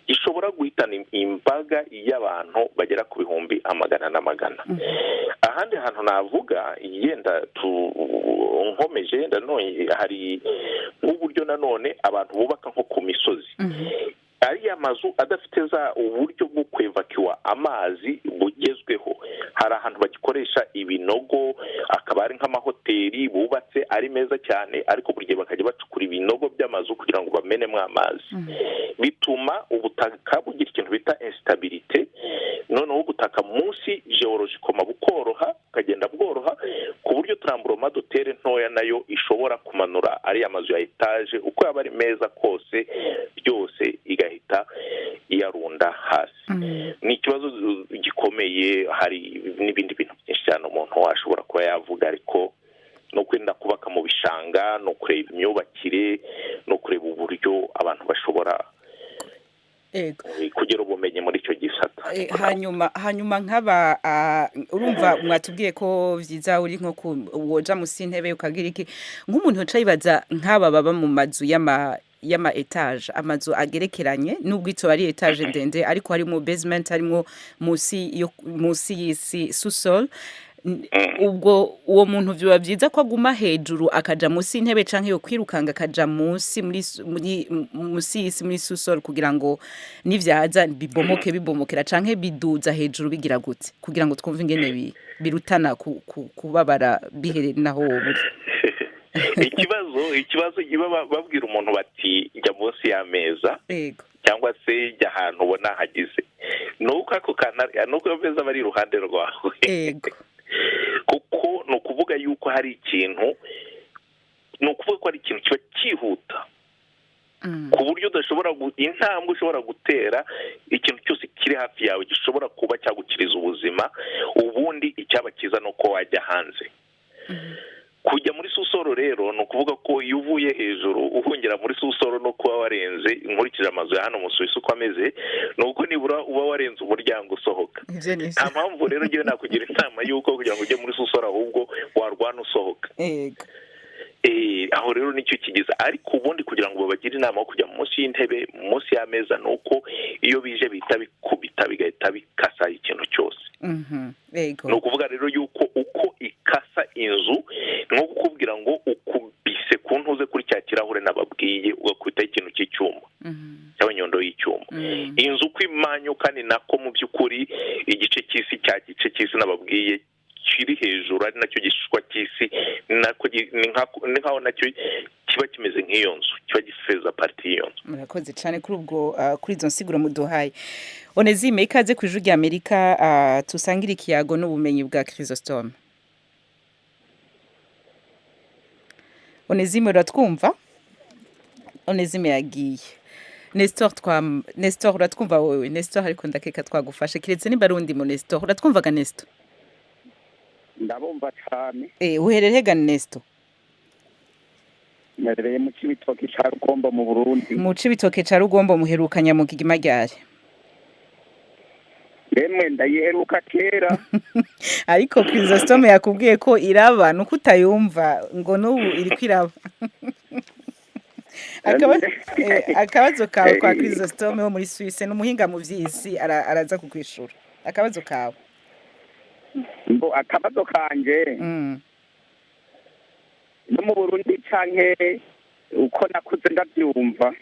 gishobora guhitana imbaga y'abantu bagera ku 100,000 na magana. Ahandi hantu navuga yenda yenda nkomeje yenda none hari nk'uburyo nanone abantu bubaka nko ku misozi, ariya mazu adafite za uburyo bwo kwevakiwa amazi bugezweho. Hari ahantu bagikoresha ibinogo, akaba ari nk'amahoteli bubatse ari meza cyane, ariko buri gihe bakajya bacukura ibinogo by'amazu kugira ngo bamenemo amazi. Bituma ubutaka bugira ikintu bita instabilité, noneho ubutaka munsi geologically bukoroha, bukagenda bworoha ku buryo tremblement de terre ntoya nayo ishobora kumanura ariya mazu ya etaje, uko yaba ari meza kose, byose igahita iyarunda hasi. Ni ikibazo gikomeye. Hari n'ibindi bintu byinshi cyane umuntu ashobora kuba yavuga, ariko no kwenda kubaka mu bishanga, no kureba imyubakire, no kureba uburyo abantu bashobora kugira ubumenyi muri icyo gisata. Hanyuma nk'aba urumva mwatubwiye ko vyiza uri nko woja musi intebe ukagira iki, nk'umuntu yoca yibaza nk'aba baba mu mazu y'ama étage, amazu agerekeranye, nubwo ito ari étage ndende ariko harimo basement, harimo musi y'isi, sous-sol. Ubwo uwo muntu vyoba vyiza ko aguma hejuru akaja musi y'intebe, canke yo kwirukanga akaja musi muri musi y'isi, muri sous-sol, kugira ngo nivyaza bibomoke bibomokera, canke biduza hejuru bigira gute, kugira ngo twumve ingene birutana kubabara bihereye naho wowe uri? Ikibazo iba babwira umuntu bati jya munsi y'ameza cyangwa se jya ahantu ubona hagize, nuko ako kantu, nuko iyo meza aba ari iruhande rwawe, kuko ni ukuvuga yuko hari ikintu, ni ukuvuga ko hari ikintu kiba cyihuta ku buryo udashobora intambwe ushobora gutera, ikintu cyose kiri hafi yawe gishobora kuba cyagukiriza ubuzima. Ubundi icyaba cyiza ni uko wajya hanze. Kujya muri sous-sol rero, ni ukuvuga ko iyo uvuye hejuru uhungira muri sous-sol, no kuba warenze, nkurikije amazu ya hano mu Suwisi uko ameze, ni uko nibura uba warenze umuryango usohoka. Ivyo ni Nta mpamvu rero ngewe nakugira inama y'uko kugira ngo ujye muri sous-sol, ahubwo warwana usohoka. Aho rero nicyo kigize. Ariko ubundi kugira ngo babagire inama yo kujya munsi y'intebe, munsi y'ameza, ni uko iyo bije bihita bikubita, bigahita bikasa ikintu cyose. Ni ukuvuga rero yuko uko ikasa inzu, ni nko kukubwira ngo ukubise ku ntuze kuri cya kirahure nababwiye, ugakubitaho ikintu cy'icyuma cyangwa inyundo y'icyuma. Inzu uko imanyuka ni nako mu by'ukuri igice cy'isi, cya gice cy'isi nababwiye kiri hejuru, ari nacyo gishishwa cy'isi, ni nkaho nacyo kiba kimeze nk'iyo nzu, kiba giseza partie y'iyo nzu. Murakoze cyane kuri ubwo kuri izo nsiguro muduhaye. Onezime, ikaze ku Ijwi ry'Amerika, tusangire ikiyago n'ubumenyi bwa Chrysostome. Onezime, uratwumva? Onezime yagiye. Nestor, twa Nestor, uratwumva wowe Nestor? Ariko ndakeka twagufashe, kiretse nimba ari undi mu Nestor. Uratwumvaga, Nestor? Ndabumva cyane. Uherereye he ga Nestor? Mperereye mu Cibitoki ca Rugombo mu Burundi. Mu Cibitoke ca Rugombo. Muheruka nyamugigima ryari? Remwe, ndayiheruka kera. Ariko Chrysostome yakubwiye ko iraba, nuko utayumva, ngo n'ubu iriko iraba. Akabazo kawe kwa Chrysostome wo muri Suisse, n'umuhinga mu vy'isi, araza kukwishura. Akabazo kawe? Mbo akabazo kanje, no mu Burundi canke uko nakuze ndavyumva,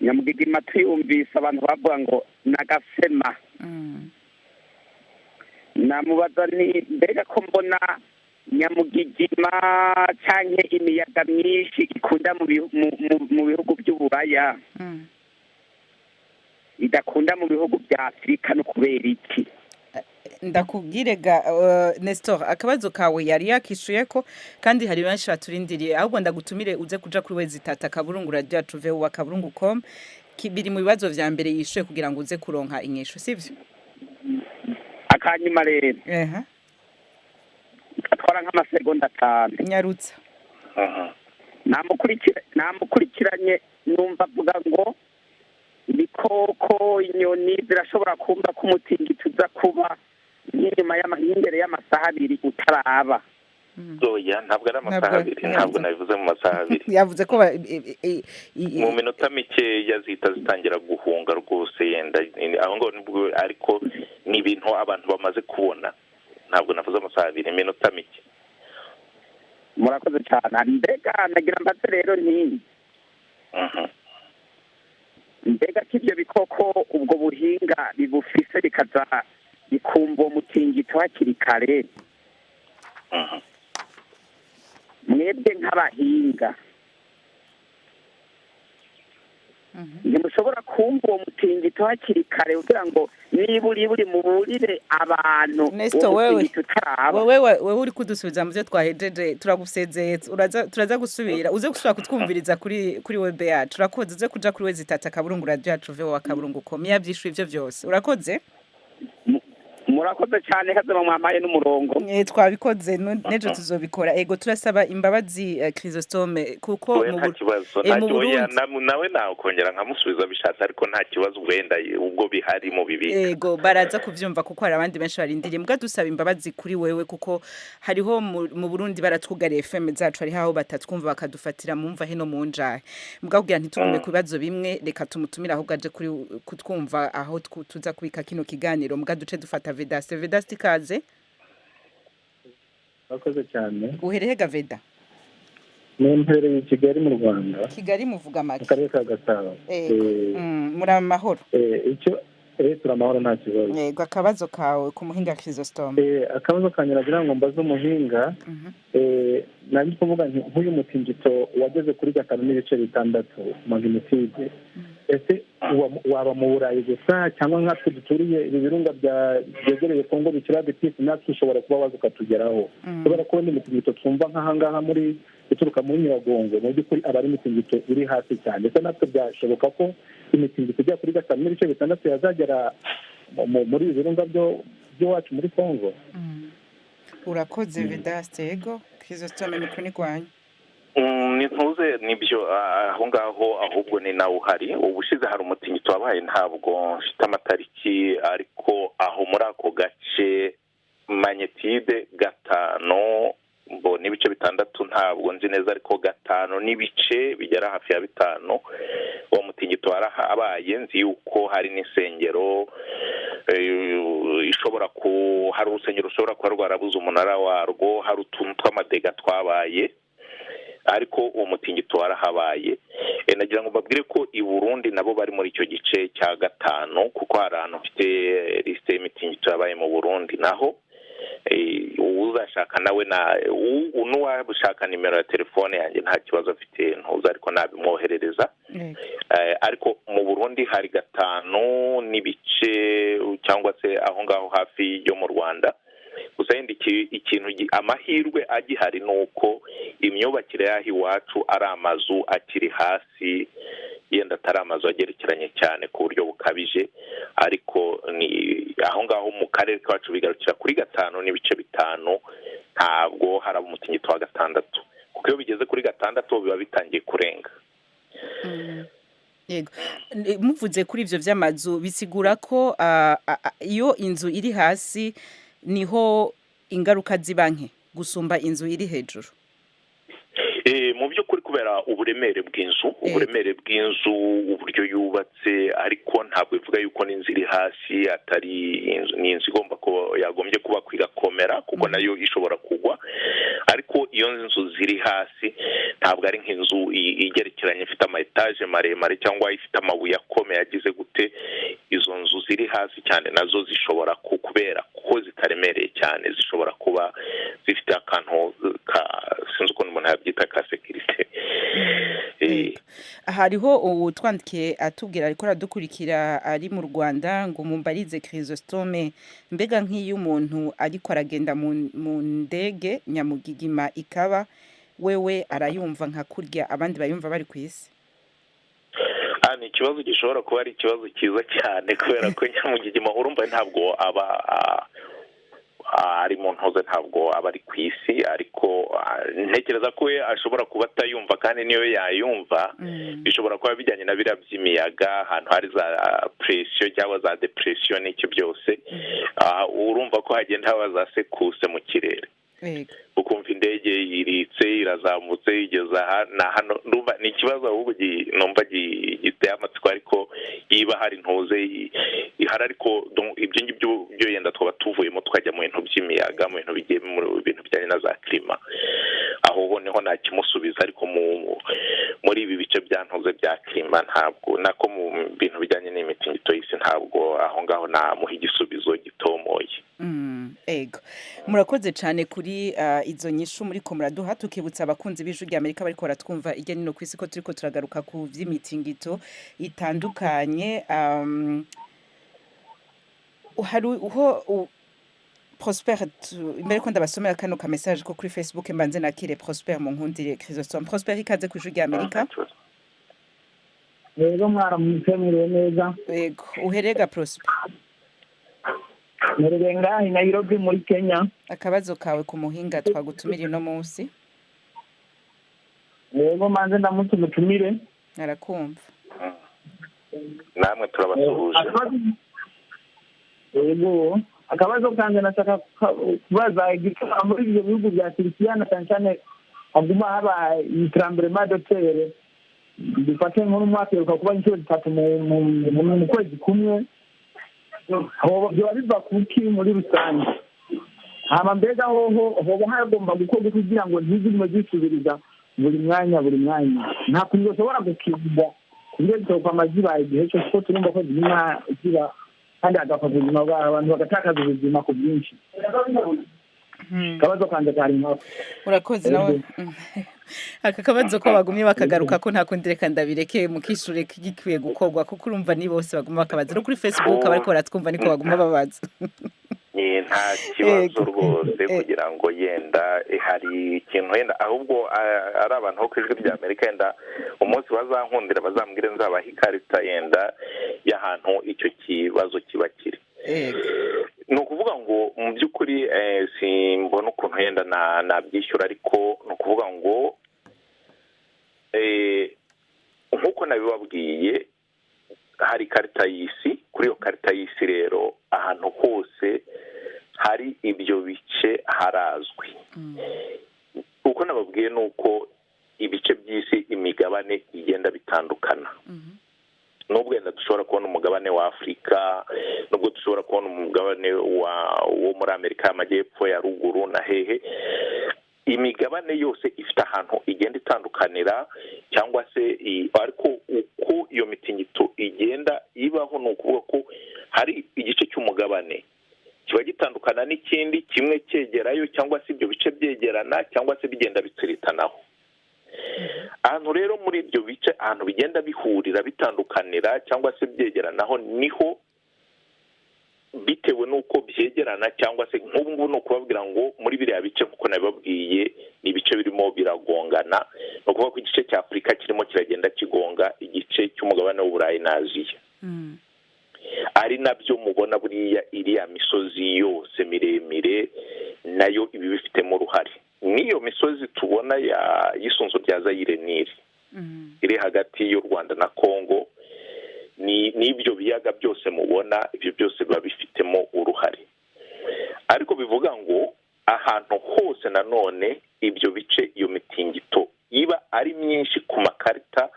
nyamugigima tuyumvise abantu bavuga ngo nagasema. Namubaza ni mbega ko mbona nyamugigima canke imiyaga myinshi ikunda mu bihugu by'Uburaya, idakunda mu bihugu bya Afurika, no kubera iki? Ndakubwire ga Nestor, akabazo kawe yari yakishuye ko, kandi hari benshi baturindiriye. Ahubwo ndagutumire uze kuja kuri www.voa.com. Biri mu bibazo vya mbere yishuye, kugira ngo uze kuronka inyishu, sivyo? Akanyuma rero atwara nk'amasegonda 5. Nyarutsa. Namukurikiranye, numva avuga ngo ibikoko, inyoni zirashobora kumva ko umutingito uza kuba nk'inyuma nk'imbere y'amasaha 2 utaraba. Oya, ntabwo ari amasaha Ntabwo- 2, ntabwo nabivuze mu masaha 2. Yavuze ko Mu minota mikeya zihita zitangira guhunga rwose. Yenda aho ngaho nibwo, ariko ni ibintu abantu bamaze kubona. Ntabwo navuze amasaha abiri, iminota mike. Murakoze cyane. Mbega nagira mbaze rero nti mbega ko ibyo bikoko ubwo buhinga bibufise bikaza bikumva uwo mutingito hakiri kare, mwebwe nk'abahinga ntimushobora kumva uwo mutingito hakiri kare kugira ngo niba uri muburire abantu? Nesto, wewe uri kudusubiza mu byo twahejeje, turagusezeye. Turaza gusubira, uze gusubira kutwumviriza kuri web yacu. Urakoze. Uze kuja kuri www.radioyacu.voa.com yavyishuye ivyo vyose. Urakoze. Murakoze cyane, kazima mwamaye n'umurongo. Twabikoze, nejo tuzobikora. Ego, turasaba imbabazi Chrysostome, kuko mu kibazo nawe nawe kongera nkamusubiza bishatse, ariko nta kibazo, wenda ubwo bihari mu bibika. Ego, baraza kuvyumva kuko hari abandi benshi barindiriye. Mbwa dusaba imbabazi kuri wewe, kuko hariho mu Burundi baratwugariye FM zacu, hariho aho batatwumva bakadufatira mumva hino mu njahe. Mbwa kugira ntitugume ku bibazo bimwe, reka tumutumire ahubwo aje kuri kutwumva aho tuza kubika kino kiganiro. Mbwa duce dufata Vedaste. Vedaste, ikaze. Murakoze cyane. Uhereye ga Veda? Nempereye i Kigali mu Rwanda. Kigali muvuga make? Mu karere ka Gasabo. Muri amahoro? Icyo turi amahoro, nta kibazo. Yego, akabazo kawe ku muhinga Chrysostome. Akabazo kanjye nagira ngo mbaze umuhinga, nari kuvuga nk'uyu mutingito wageze kuri 5.6 magnitude, ese waba mu Burayi gusa cyangwa nkatwe duturiye ibi birunga byegereye Kongo bikira bitisi, natwe ushobora kuba waza ukatugeraho? Kubera ko n'imitingito twumva nk'ahangaha muri ituruka muri Nyiragongo, mu by'ukuri aba ari imitingito iri hasi cyane. Ese natwe byashoboka ko imitingito ijya kuri 5.6 yazagera muri ibi birunga by'iwacu muri Kongo? Urakoze Vedaste. Ego Chrysostome, mikoro ni kwanyu. Ntuze nibyo aho ngaho, ahubwo ni nawe uhari. Ubushize hari umutingito wabaye, ntabwo mfite amatariki, ariko aho muri ako gace magnitude 5.6, ntabwo nzi neza, ariko 5.5 bigera hafi ya 5, uwo mutingito warahabaye. Nzi yuko hari n'insengero ishobora ku hari urusengero rushobora kuba rwarabuze umunara warwo, hari utuntu tw'amadega twabaye, ariko uwo mutingito warahabaye. Nagira ngo mbabwire ko i Burundi nabo bari muri icyo gice cya 5, kuko hari ahantu mfite lisite y'imitingito yabaye mu Burundi naho. Uzashaka nawe n'uwashaka nimero ya telefone yanjye nta kibazo afite, ntuza, ariko nabimwoherereza. Ariko mu Burundi hari 5.5 cyangwa se aho ngaho hafi yo mu Rwanda. Gusa yindi ikintu amahirwe agihari ni uko imyubakire y'aho iwacu ari amazu akiri hasi, yenda atari amazu agerekeranye cyane ku buryo bukabije, ariko ni aho ngaho mu karere kacu bigarukira kuri 5.5, ntabwo haraba umutingito wa 6, kuko iyo bigeze kuri 6 biba bitangiye kurenga. Yego, muvuze kuri ivyo vy'amazu, bisigura ko iyo inzu iri hasi niho ingaruka ziba nke gusumba inzu iri hejuru? Mu by'ukuri kubera uburemere bw'inzu, uburemere bw'inzu uburyo yubatse, ariko ntabwo bivuga yuko n'inzu iri hasi atari inzu, ni inzu igomba kuba yagombye kuba kwigakomera, kuko nayo ishobora kugwa. Ariko iyo nzu ziri hasi ntabwo ari nk'inzu igerekeranye ifite ama etage maremare cyangwa ifite amabuye akomeye agize gute. Izo nzu ziri hasi cyane nazo zishobora kubera ko zitaremereye cyane, zishobora kuba zifite akantu ka sinzi ukuntu umuntu yabyita ka sekirite. Hariho utwandikiye atubwira, ariko aradukurikira ari mu Rwanda, ngo mumbarize Chrysostome, mbega nk'iyo umuntu ariko aragenda mu ndege nyamugigima ikaba, wewe arayumva nka kurya abandi bayumva bari ku isi? Ni ikibazo gishobora kuba ari ikibazo cyiza cyane, kubera ko nyamugigima urumva ntabwo aba ari mu ntoze, ntabwo aba ari ku isi, ariko ntekereza ko we ashobora kuba atayumva, kandi niyo yayumva bishobora kuba bijyanye na biriya by'imiyaga, ahantu hari za presiyo cyangwa za depresiyo n'icyo byose, urumva ko hagenda haba za sekuse mu kirere. Ukumva indege iritse, irazamutse, igeze aha na hano. Ndumva ni ikibazo ahubwo numva giteye amatsiko, ariko yiba hari ntuze ihari, ariko ibyo ngibyo byo yenda twaba tuvuyemo tukajya mu bintu by'imiyaga, mu bintu bigiye mu bintu bijyanye na za climat, aho ho niho ntakimusubiza. Ariko muri ibi bice bya ntuze bya climat, ntabwo nako mu bintu bijyanye n'imitingito y'isi, ntabwo aho ngaho namuha igisubizo gitomoye. Ego, murakoze cyane kuri izo nyishu muri ko muraduha. Tukibutsa abakunzi b'Ijwi rya Amerika bariko baratwumva irya nino kw'isi ko turiko turagaruka ku vy'imitingito itandukanye. Hari uho Prosper imbere ko ndabasomera kano ka message ko kuri Facebook, mbanze nakire Prosper mu nkundire. Chrysostome Prosper, ikaze ku Ijwi rya Amerika. Rero mwaramutse, mwiriwe neza. Ego, uherega Prosper? Mwerere ngaha i Nairobi muri Kenya. Akabazo kawe ku muhinga twagutumira uno munsi? Rero manze ndamutse umutumire. Arakumva. Namwe turabasuhuje. Yego, akabazo kanje nashaka kubaza igituma muri ibyo bihugu bya Turikiya na cyane cyane haguma haba tremblement de terre, dufate nko mu mwaka iheruka kuba inshuro zitatu mu kwezi kumwe, hoba byoba biva kuki muri rusange? Hama mbega hoho hoba hagomba gukorwa kugira ngo ntizigume zisubiriza buri mwanya buri mwanya? Nta kuntu bashobora gukinga ku buryo zitokwama zibaye igihe cyose, kuko turumva ko ziguma ziba kandi hagapfa ubuzima bw'abantu, bagatakaza ubuzima ku bwinshi? Akabazo kanje kari nkako. Urakoze nawe. Aka kabazo ko bagumye bakagaruka ko nta kundi, reka ndabireke mukishure gikwiye gukorwa, kuko urumva ni bose baguma bakabaza no kuri Facebook, abariko baratwumva niko baguma babaza. Ni nta kibazo rwose, kugira ngo yenda hari ikintu yenda ahubwo ari abantu bo ku Ijwi rya Amerika, yenda umunsi bazankundira bazambwire, nzabaha ikarita yenda y'ahantu icyo kibazo kiba kiri. Ni ukuvuga ngo mu by'ukuri simbona ukuntu yenda nabyishyura, ariko ni ukuvuga ngo nk'uko nabibabwiye, hari ikarita y'isi. Kuri iyo karita y'isi rero, ahantu hose hari ibyo bice harazwi. Uko nababwiye ni uko ibice by'isi, imigabane igenda bitandukana. Nubwo wenda dushobora kubona umugabane wa Afurika, nubwo dushobora kubona umugabane wo muri Amerika y'Amajyepfo, ya ruguru na hehe, imigabane yose ifite ahantu igenda itandukanira cyangwa se ariko uko iyo mitingito igenda ibaho, ni ukuvuga ko hari igice cy'umugabane kiba gitandukana n'ikindi, kimwe cyegerayo cyangwa se ibyo bice byegerana cyangwa se bigenda bitsiritanaho. Ahantu rero muri ibyo bice, ahantu bigenda bihurira, bitandukanira cyangwa se byegeranaho, niho bitewe n'uko byegerana cyangwa se nk'ubu ngubu, ni ukubabwira ngo muri biriya bice, nk'uko nabibabwiye, ni ibice birimo biragongana. Ni ukuvuga ko igice cya Afurika kirimo kiragenda kigonga igice cy'umugabane w'Uburayi na Aziya, ari nabyo mubona buriya iriya misozi yose miremire nayo iba ibifitemo uruhare. N'iyo misozi tubona y'isunzu rya Zayire Nili iri hagati y'u Rwanda na Congo, ni n'ibyo biyaga byose mubona, ibyo byose biba bifitemo uruhare. Ariko bivuga ngo ahantu hose nanone ibyo bice iyo mitingito iba ari myinshi ku makarita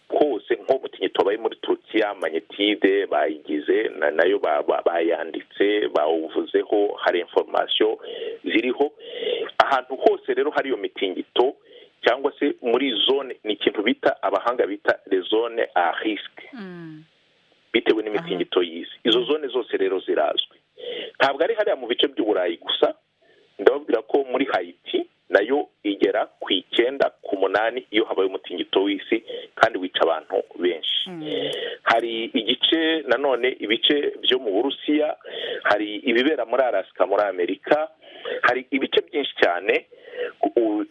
hose, nk'umutingito wabaye muri Turukiya, magnitude bayigize nayo bayanditse, bawuvuzeho, hari information ziriho. Ahantu hose rero hari iyo mitingito cyangwa se muri zone, ni ikintu bita, abahanga bita les zones à risque, bitewe n'imitingito y'isi. Izo zone zose rero zirazwi, ntabwo ari hariya mu bice by'Uburayi gusa. Ndababwira ko muri Haiti nayo igera ku 9, ku 8 iyo habaye umutingito w'isi, kandi wica abantu benshi. Hari igice nanone, ibice byo mu Burusiya, hari ibibera muri Alaska muri Amerika, hari ibice byinshi cyane.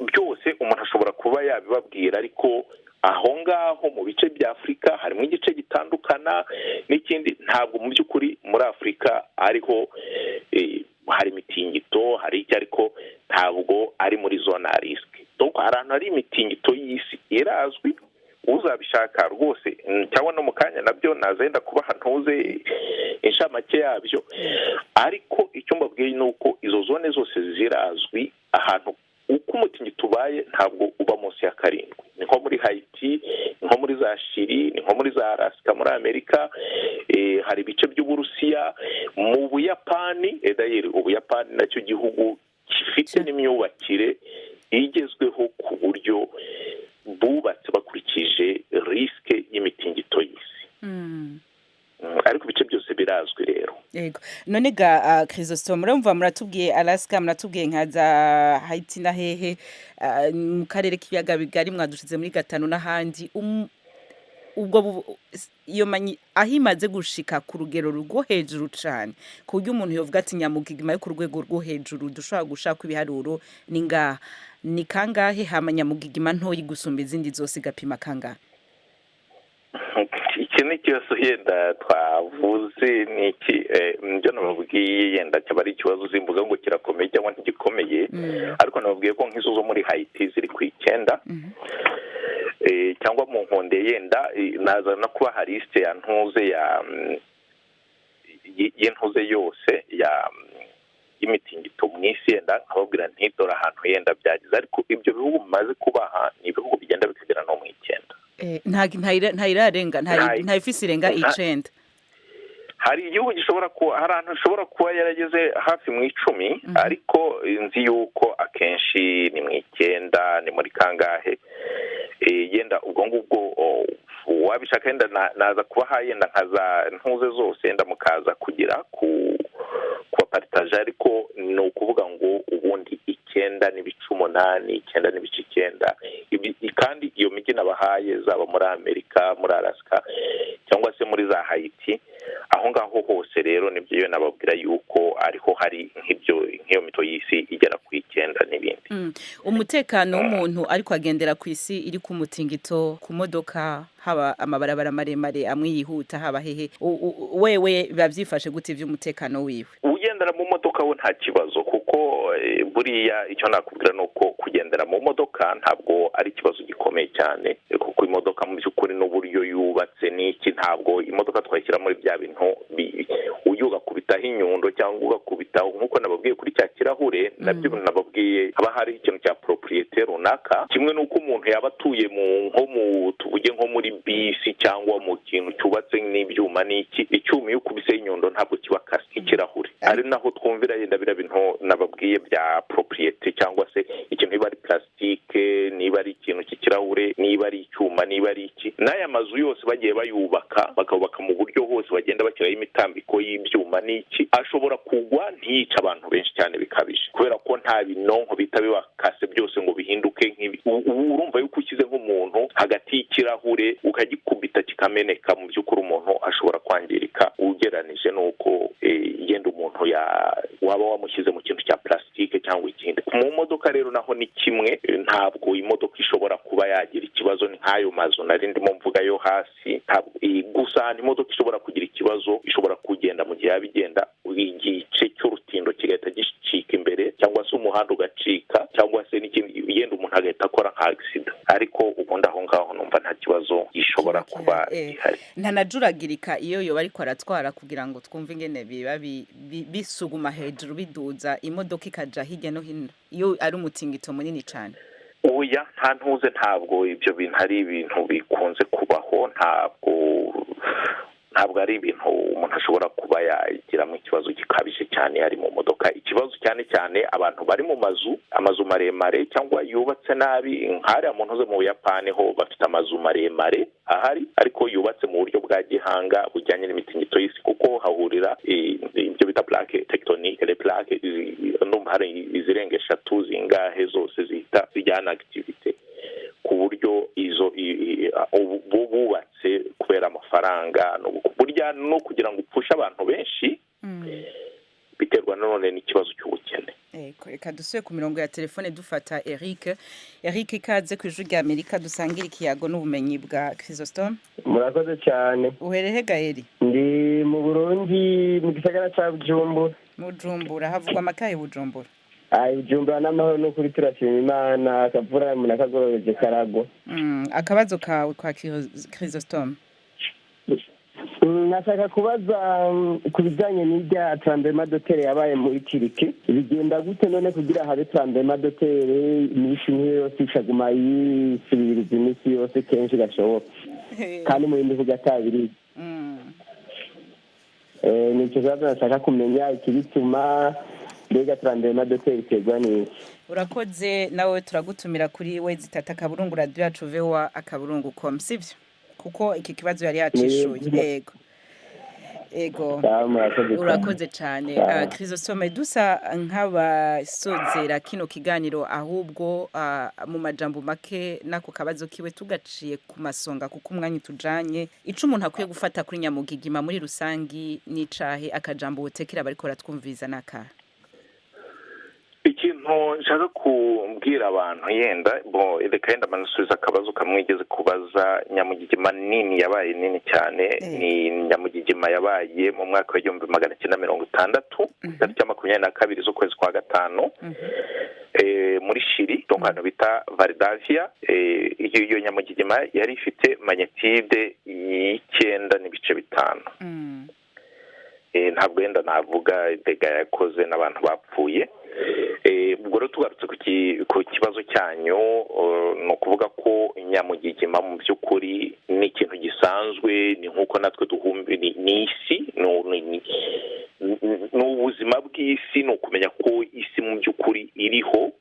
Byose umuntu ashobora kuba yabibabwira, ariko aho ngaho mu bice bya Afurika harimo igice gitandukana n'ikindi. Ntabwo mu by'ukuri muri Afurika ariho hari imitingito, hari icyo, ariko ntabwo ari muri zone à risque. Donc hari ahantu hari imitingito y'isi irazwi. Uzabishaka rwose, cyangwa no mu kanya nabyo nazenda kubaha ntuze. Inshamake yabyo. Ariko icyo mbabwiye ni uko izo zone zose zirazwi, ahantu uko umutingito ubaye ntabwo uba munsi ya 7. Ni nko muri Haiti, ni nko muri za Chili, ni nko muri za Alaska muri Amerika, hari ibice by'Uburusiya, mu Buyapani. Dayeri Ubuyapani nacyo gihugu gifite n'imyubakire igezweho ku buryo bubatse bakurikije risque y'imitingito y'isi. Ariko ibice byose birazwi rero. Yego. None ga Chrysostome, murumva muratubwiye Alaska, muratubwiye nka za Haiti na hehe, mu karere k'ibiyaga bigari mwadushize muri 5 n'ahandi. Ubwo iyo aho imaze gushika ku rugero rwo hejuru cyane, ku buryo umuntu yovuga ati nyamugigima yo ku rwego rwo hejuru dushobora gushaka ibiharuro ni ngaha, ni kangahe? Hama nyamugigima ntoyi gusumba izindi zose gapima kangahe? Iki ni ikibazo yenda twavuze, ni iki ibyo nababwiye yenda cyaba ari ikibazo simvuga ngo kirakomeye cyangwa ntigikomeye, ariko nababwiye ko nk'izo zo muri Haiti ziri ku 9, cyangwa mu nkonde yenda naza no kuba hari liste ya ntuze ya y'intuze yose ya y'imitingito mu isi, yenda nkababwira nti dore ahantu yenda byagize. Ariko ibyo bihugu bimaze kubaha ni ibihugu bigenda bikagera no mu 9. Ntayirarenga, ntayifise irenga 9. Hari igihugu gishobora kuba, hari ahantu ushobora kuba yarageze hafi mu 10, ariko nzi yuko akenshi ni mu 9, ni muri kangahe. Yenda ubwo ngubwo wabishaka yenda naza kubaha yenda nkaza ntuze zose yenda mukaza kugira ku kubaparitaje, ariko ni ukuvuga ngo ubundi 9.8, 9.9. Kandi iyo mijyi nabahaye zaba muri Amerika, muri Alaska cyangwa se muri za Haiti, aho ngaho hose rero nibyo yo nababwira yuko ariho hari nk'ibyo nk'iyo mito y'isi igera ku 9 n'ibindi. Umutekano w'umuntu ariko agendera ku isi iri ku mutingito, ku modoka, haba amabarabara maremare amwe yihuta, haba hehe, wewe biba byifashe gute ivy'umutekano wiwe? Ugendera mu modoka we nta kibazo, kuko buriya icyo nakubwira ni uko kugendera mu modoka ntabwo ari ikibazo gikomeye cyane, kuko imodoka mu by'ukuri n'uburyo yubatse n'iki, ntabwo imodoka twayishyira muri bya bintu ugakubitaho inyundo cyangwa ugakubitaho nk'uko nababwiye kuri cya kirahure, nabyo nababwiye haba hari ikintu cya propriété runaka. Kimwe n'uko umuntu yaba atuye mu nko mu tuvuge nko muri bisi cyangwa mu kintu cyubatse n'ibyuma n'iki, icyuma iyo ukubise inyundo ntabwo kiba kase ikirahure. Ari naho twumvira yenda bira bintu nababwiye bya propriété, cyangwa se ikintu niba ari plastique, niba ari ikintu cy'ikirahure, niba ari icyuma, niba ari iki. N'aya mazu yose bagiye bayubaka, bakubaka mu buryo hose bagenda bashyiraho imitambiko y'ibyuma n'iki, ashobora kugwa ntiyice abantu benshi cyane bikabije, kubera ko nta binonko bita bibakase byose ngo bihinduke nk'ibi. Ubu urumva yuko ushyize nk'umuntu hagati y'ikirahure ukagikubita kikameneka, mu by'ukuri umuntu ashobora kwangirika ugeranije n'uko yenda umuntu waba wamushyize mu kintu cya plastique cyangwa ikindi. Mu modoka rero naho ni kimwe, ntabwo imodoka ishobora kuba yagira ikibazo nk'ayo mazu nari ndimo mvuga yo hasi. Gusa imodoka ishobora kugira ikibazo, ishobora kugenda mu gihe yabigenda igice cy'urutindo kigahita gicika imbere, cyangwa se umuhanda ugacika, cyangwa se n'ikindi yenda umuntu agahita akora nka accident. Ariko ubundi aho ngaho numva nta kibazo gishobora kuba gihari. Ntanajuragirika iyo yoba ariko aratwara, kugira ngo twumve ingene biba bisuguma hejuru biduza imodoka ikaja hirya no hino iyo ari umutingito munini cyane. Oya, nta ntuze, ntabwo ibyo bintu ari ibintu bikunze kubaho, ntabwo ari ibintu umuntu ashobora kuba yagiramo ikibazo gikabije cyane ari mu modoka. Ikibazo cyane cyane abantu bari mu mazu, amazu maremare cyangwa yubatse nabi, nk'ariya mu ntuze mu Buyapani ho bafite amazu maremare ahari, ariko yubatse mu buryo bwa gihanga bujyanye n'imitingito y'isi, kuko hahurira ibyo bita plaque tectonique, les plaques ndumva hari izirenga 3 zingahe zose zihita zijyana activité, ku buryo izo bubatse kubera amafaranga burya no kugira ngo upfushe abantu benshi, biterwa nanone n'ikibazo cy'ubukene. Reka dusuye ku mirongo ya telefone dufata Eric. Eric, ikaze ku Ijwi rya Amerika, dusangira ikiyago n'ubumenyi bwa Chrysostome. Murakoze cyane. Uherehe Gaeli? Ndi mu Burundi, mu gisagara ca Bujumbura. Bujumbura havugwa amakaye Bujumbura? Bujumbura n'amahoro n'ukuri, turashima Imana, akavura umuntu akagorobeje karagwa. Akabazo kawe kwa Chrysostome? Nashaka kubaza ku bijyanye n'irya tremblement de terre yabaye muri Turquie, bigenda gute none kugira habe tremblement de terre iminsi nk'iyo yose, ikaguma yisubiriza iminsi yose kenshi gashoboka, kandi mu bindi bihugu atabiri? Ni icyo kibazo nashaka kumenya, ikibituma. Mbega tremblement de terre iterwa n'iki? Urakoze. Nawe turagutumira kuri www.radioyacuvoa.com, sivyo? Kuko iki kibazo yari yacishuye. Ego. Sawa, murakoze cyane. Urakoze cyane. Sawa. Chrysostome, dusa nk'abasozera kino kiganiro, ahubwo mu majambo make, nako kabazo kiwe tugaciye ku masonga kuko umwanya tujanye, ico umuntu akwiye gufata kuri nyamugigima muri rusangi n'icahe? Akajambo wotekera bariko baratwumviriza nakahe? Ikintu nshaka kubwira abantu, yenda bo reka yenda manasubiza akabazo kamwigeze kubaza. Nyamugigima nini yabaye nini cyane ni nyamugigima yabaye mu mwaka wa 1960, tariki ya 22 z'ukwezi kwa gatanu, muri Chili, donc ahantu bita Valdivia. Iyo nyamugigima yari ifite magnitude y'9.5. Ntabwo wenda navuga dégâts yakoze n'abantu bapfuye. Ubwo rero tugarutse ku kibazo cyanyu, ni ukuvuga ko nyamugigima mu by'ukuri ni ikintu gisanzwe, ni nk'uko natwe duhumbi, ni isi, ni ubuzima bw'isi, ni ukumenya ko isi mu by'ukuri iriho.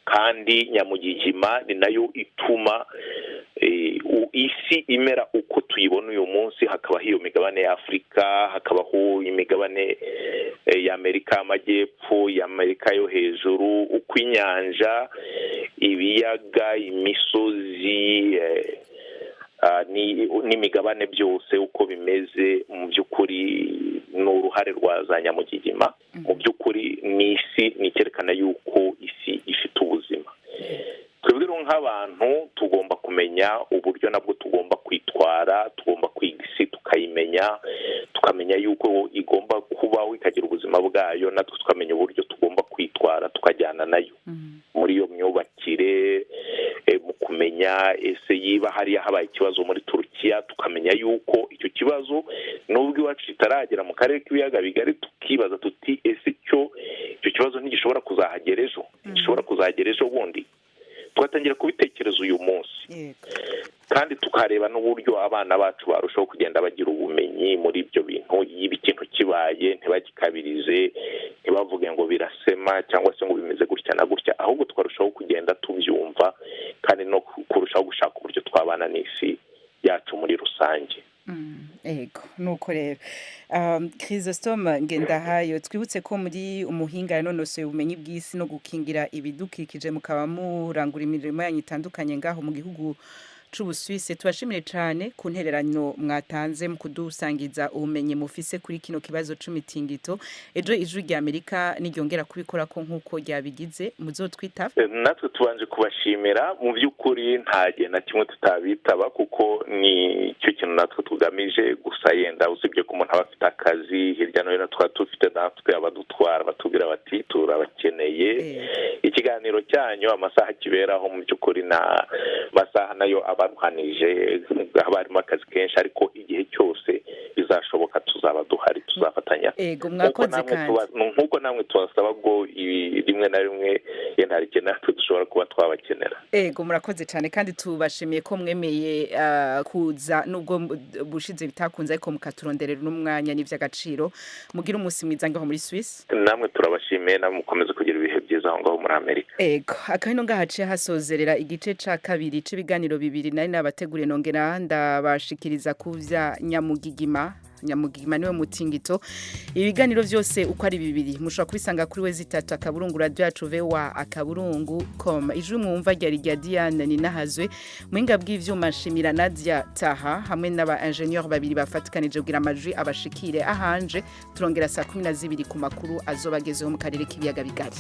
Kandi nyamugigima ni nayo ituma isi imera uko tuyibona uyu munsi, hakabaho iyo migabane ya Afurika, hakabaho imigabane y'Amerika y'Amajyepfo, y'Amerika yo hejuru, uko inyanja, ibiyaga, imisozi n'imigabane byose uko bimeze, mu by'ukuri ni uruhare rwa za nyamugigima. Mu by'ukuri ni isi, ni icyerekana yuko isi ifite ubuzima. Twebwe rero nk'abantu tugomba kumenya uburyo nabwo tugomba kwitwara, tugomba kwiga isi, tukayimenya, tukamenya yuko igomba kubaho ikagira ubuzima bwayo, natwe tukamenya uburyo tugomba kwitwara, tukajyana nayo muri iyo myubakire, mu kumenya ese yiba hariya habaye ikibazo muri Turukiya, tukamenya yuko icyo kibazo nubwo iwacu kitaragera mu karere k'Ibiyaga Bigari, tukibaza tuti: ese cyo icyo kibazo ntigishobora kuzahagera ejo, gishobora kuzahagera ejo bundi? Tugatangira kubitekereza uyu munsi, kandi tukareba n'uburyo abana bacu barushaho kugenda bagira ubumenyi muri ibyo bintu. Iyo ikintu kibaye ntibagikabirize, ntibavuge ngo birasema cyangwa se ngo bimeze gutya na gutya, ahubwo tukarushaho kugenda tubyumva, kandi no kurushaho gushaka uburyo twabana n'isi yacu muri rusange. Ego, nuko rero Chrysostome Ngendahayo, twibutse ko muri umuhinga yanonosoye ubumenyi bw'isi no gukingira ibidukikije, mukaba murangura imirimo yanyu itandukanye ngaho mu gihugu c'Ubusuwise. Tubashimire cane ku ntererano mwatanze mu kudusangiza ubumenyi mufise kuri kino kibazo c'imitingito. Ejo Ijwi rya Amerika niryongera kubikora ko nk'uko ryabigize, muzotwitaba. Natwe tubanje kubashimira. Mu by'ukuri nta gihe na kimwe tutabitaba, kuko ni cyo kintu natwe tugamije gusa. Yenda usibye ko umuntu aba afite akazi hirya no hino, twaba dufite natwe abadutwara batubwira bati: "Turabakeneye." Ikiganiro cyanyu amasaha kiberaho, mu by'ukuri na masaha nayo abaruhanije, haba harimo akazi kenshi, ariko igihe cyose bizashoboka tuzaba duhari, tuzafatanya. Ego, mwakoze. Kandi nk'uko namwe tubasaba ngo rimwe na rimwe yenda hari igihe natwe dushobora kuba twabakenera. Ego, murakoze cyane, kandi tubashimiye ko mwemeye kuza nubwo bushize bitakunze, ariko mukaturonderera n'umwanya n'ivy'agaciro. Mugire umunsi mwiza ngaho muri Swiss. Namwe turabashimiye, namwe mukomeze kugira ibihe byiza aho ngaho muri Amerika. Ego, akabino ngahaciye hasozerera igice ca kabiri c'ibiganiro bibiri nari nabateguriye, nongera ndabashikiriza kuvya nyamugigima. Nyamugigima niwe mutingito. Ibiganiro vyose uko ari bibiri mushobora kubisanga kuri www.radioyacuvoa.com. Ijwi mwumva ryari rya Diane Ninahazwe. Muhinga bw'ivyuma nshimira Nadia Taha hamwe n'aba ingénieur babiri bafatikanije kugira amajwi abashikire ahanje. Turongera saa 12 ku makuru azobagezeho mu karere k'Ibiyaga Bigari.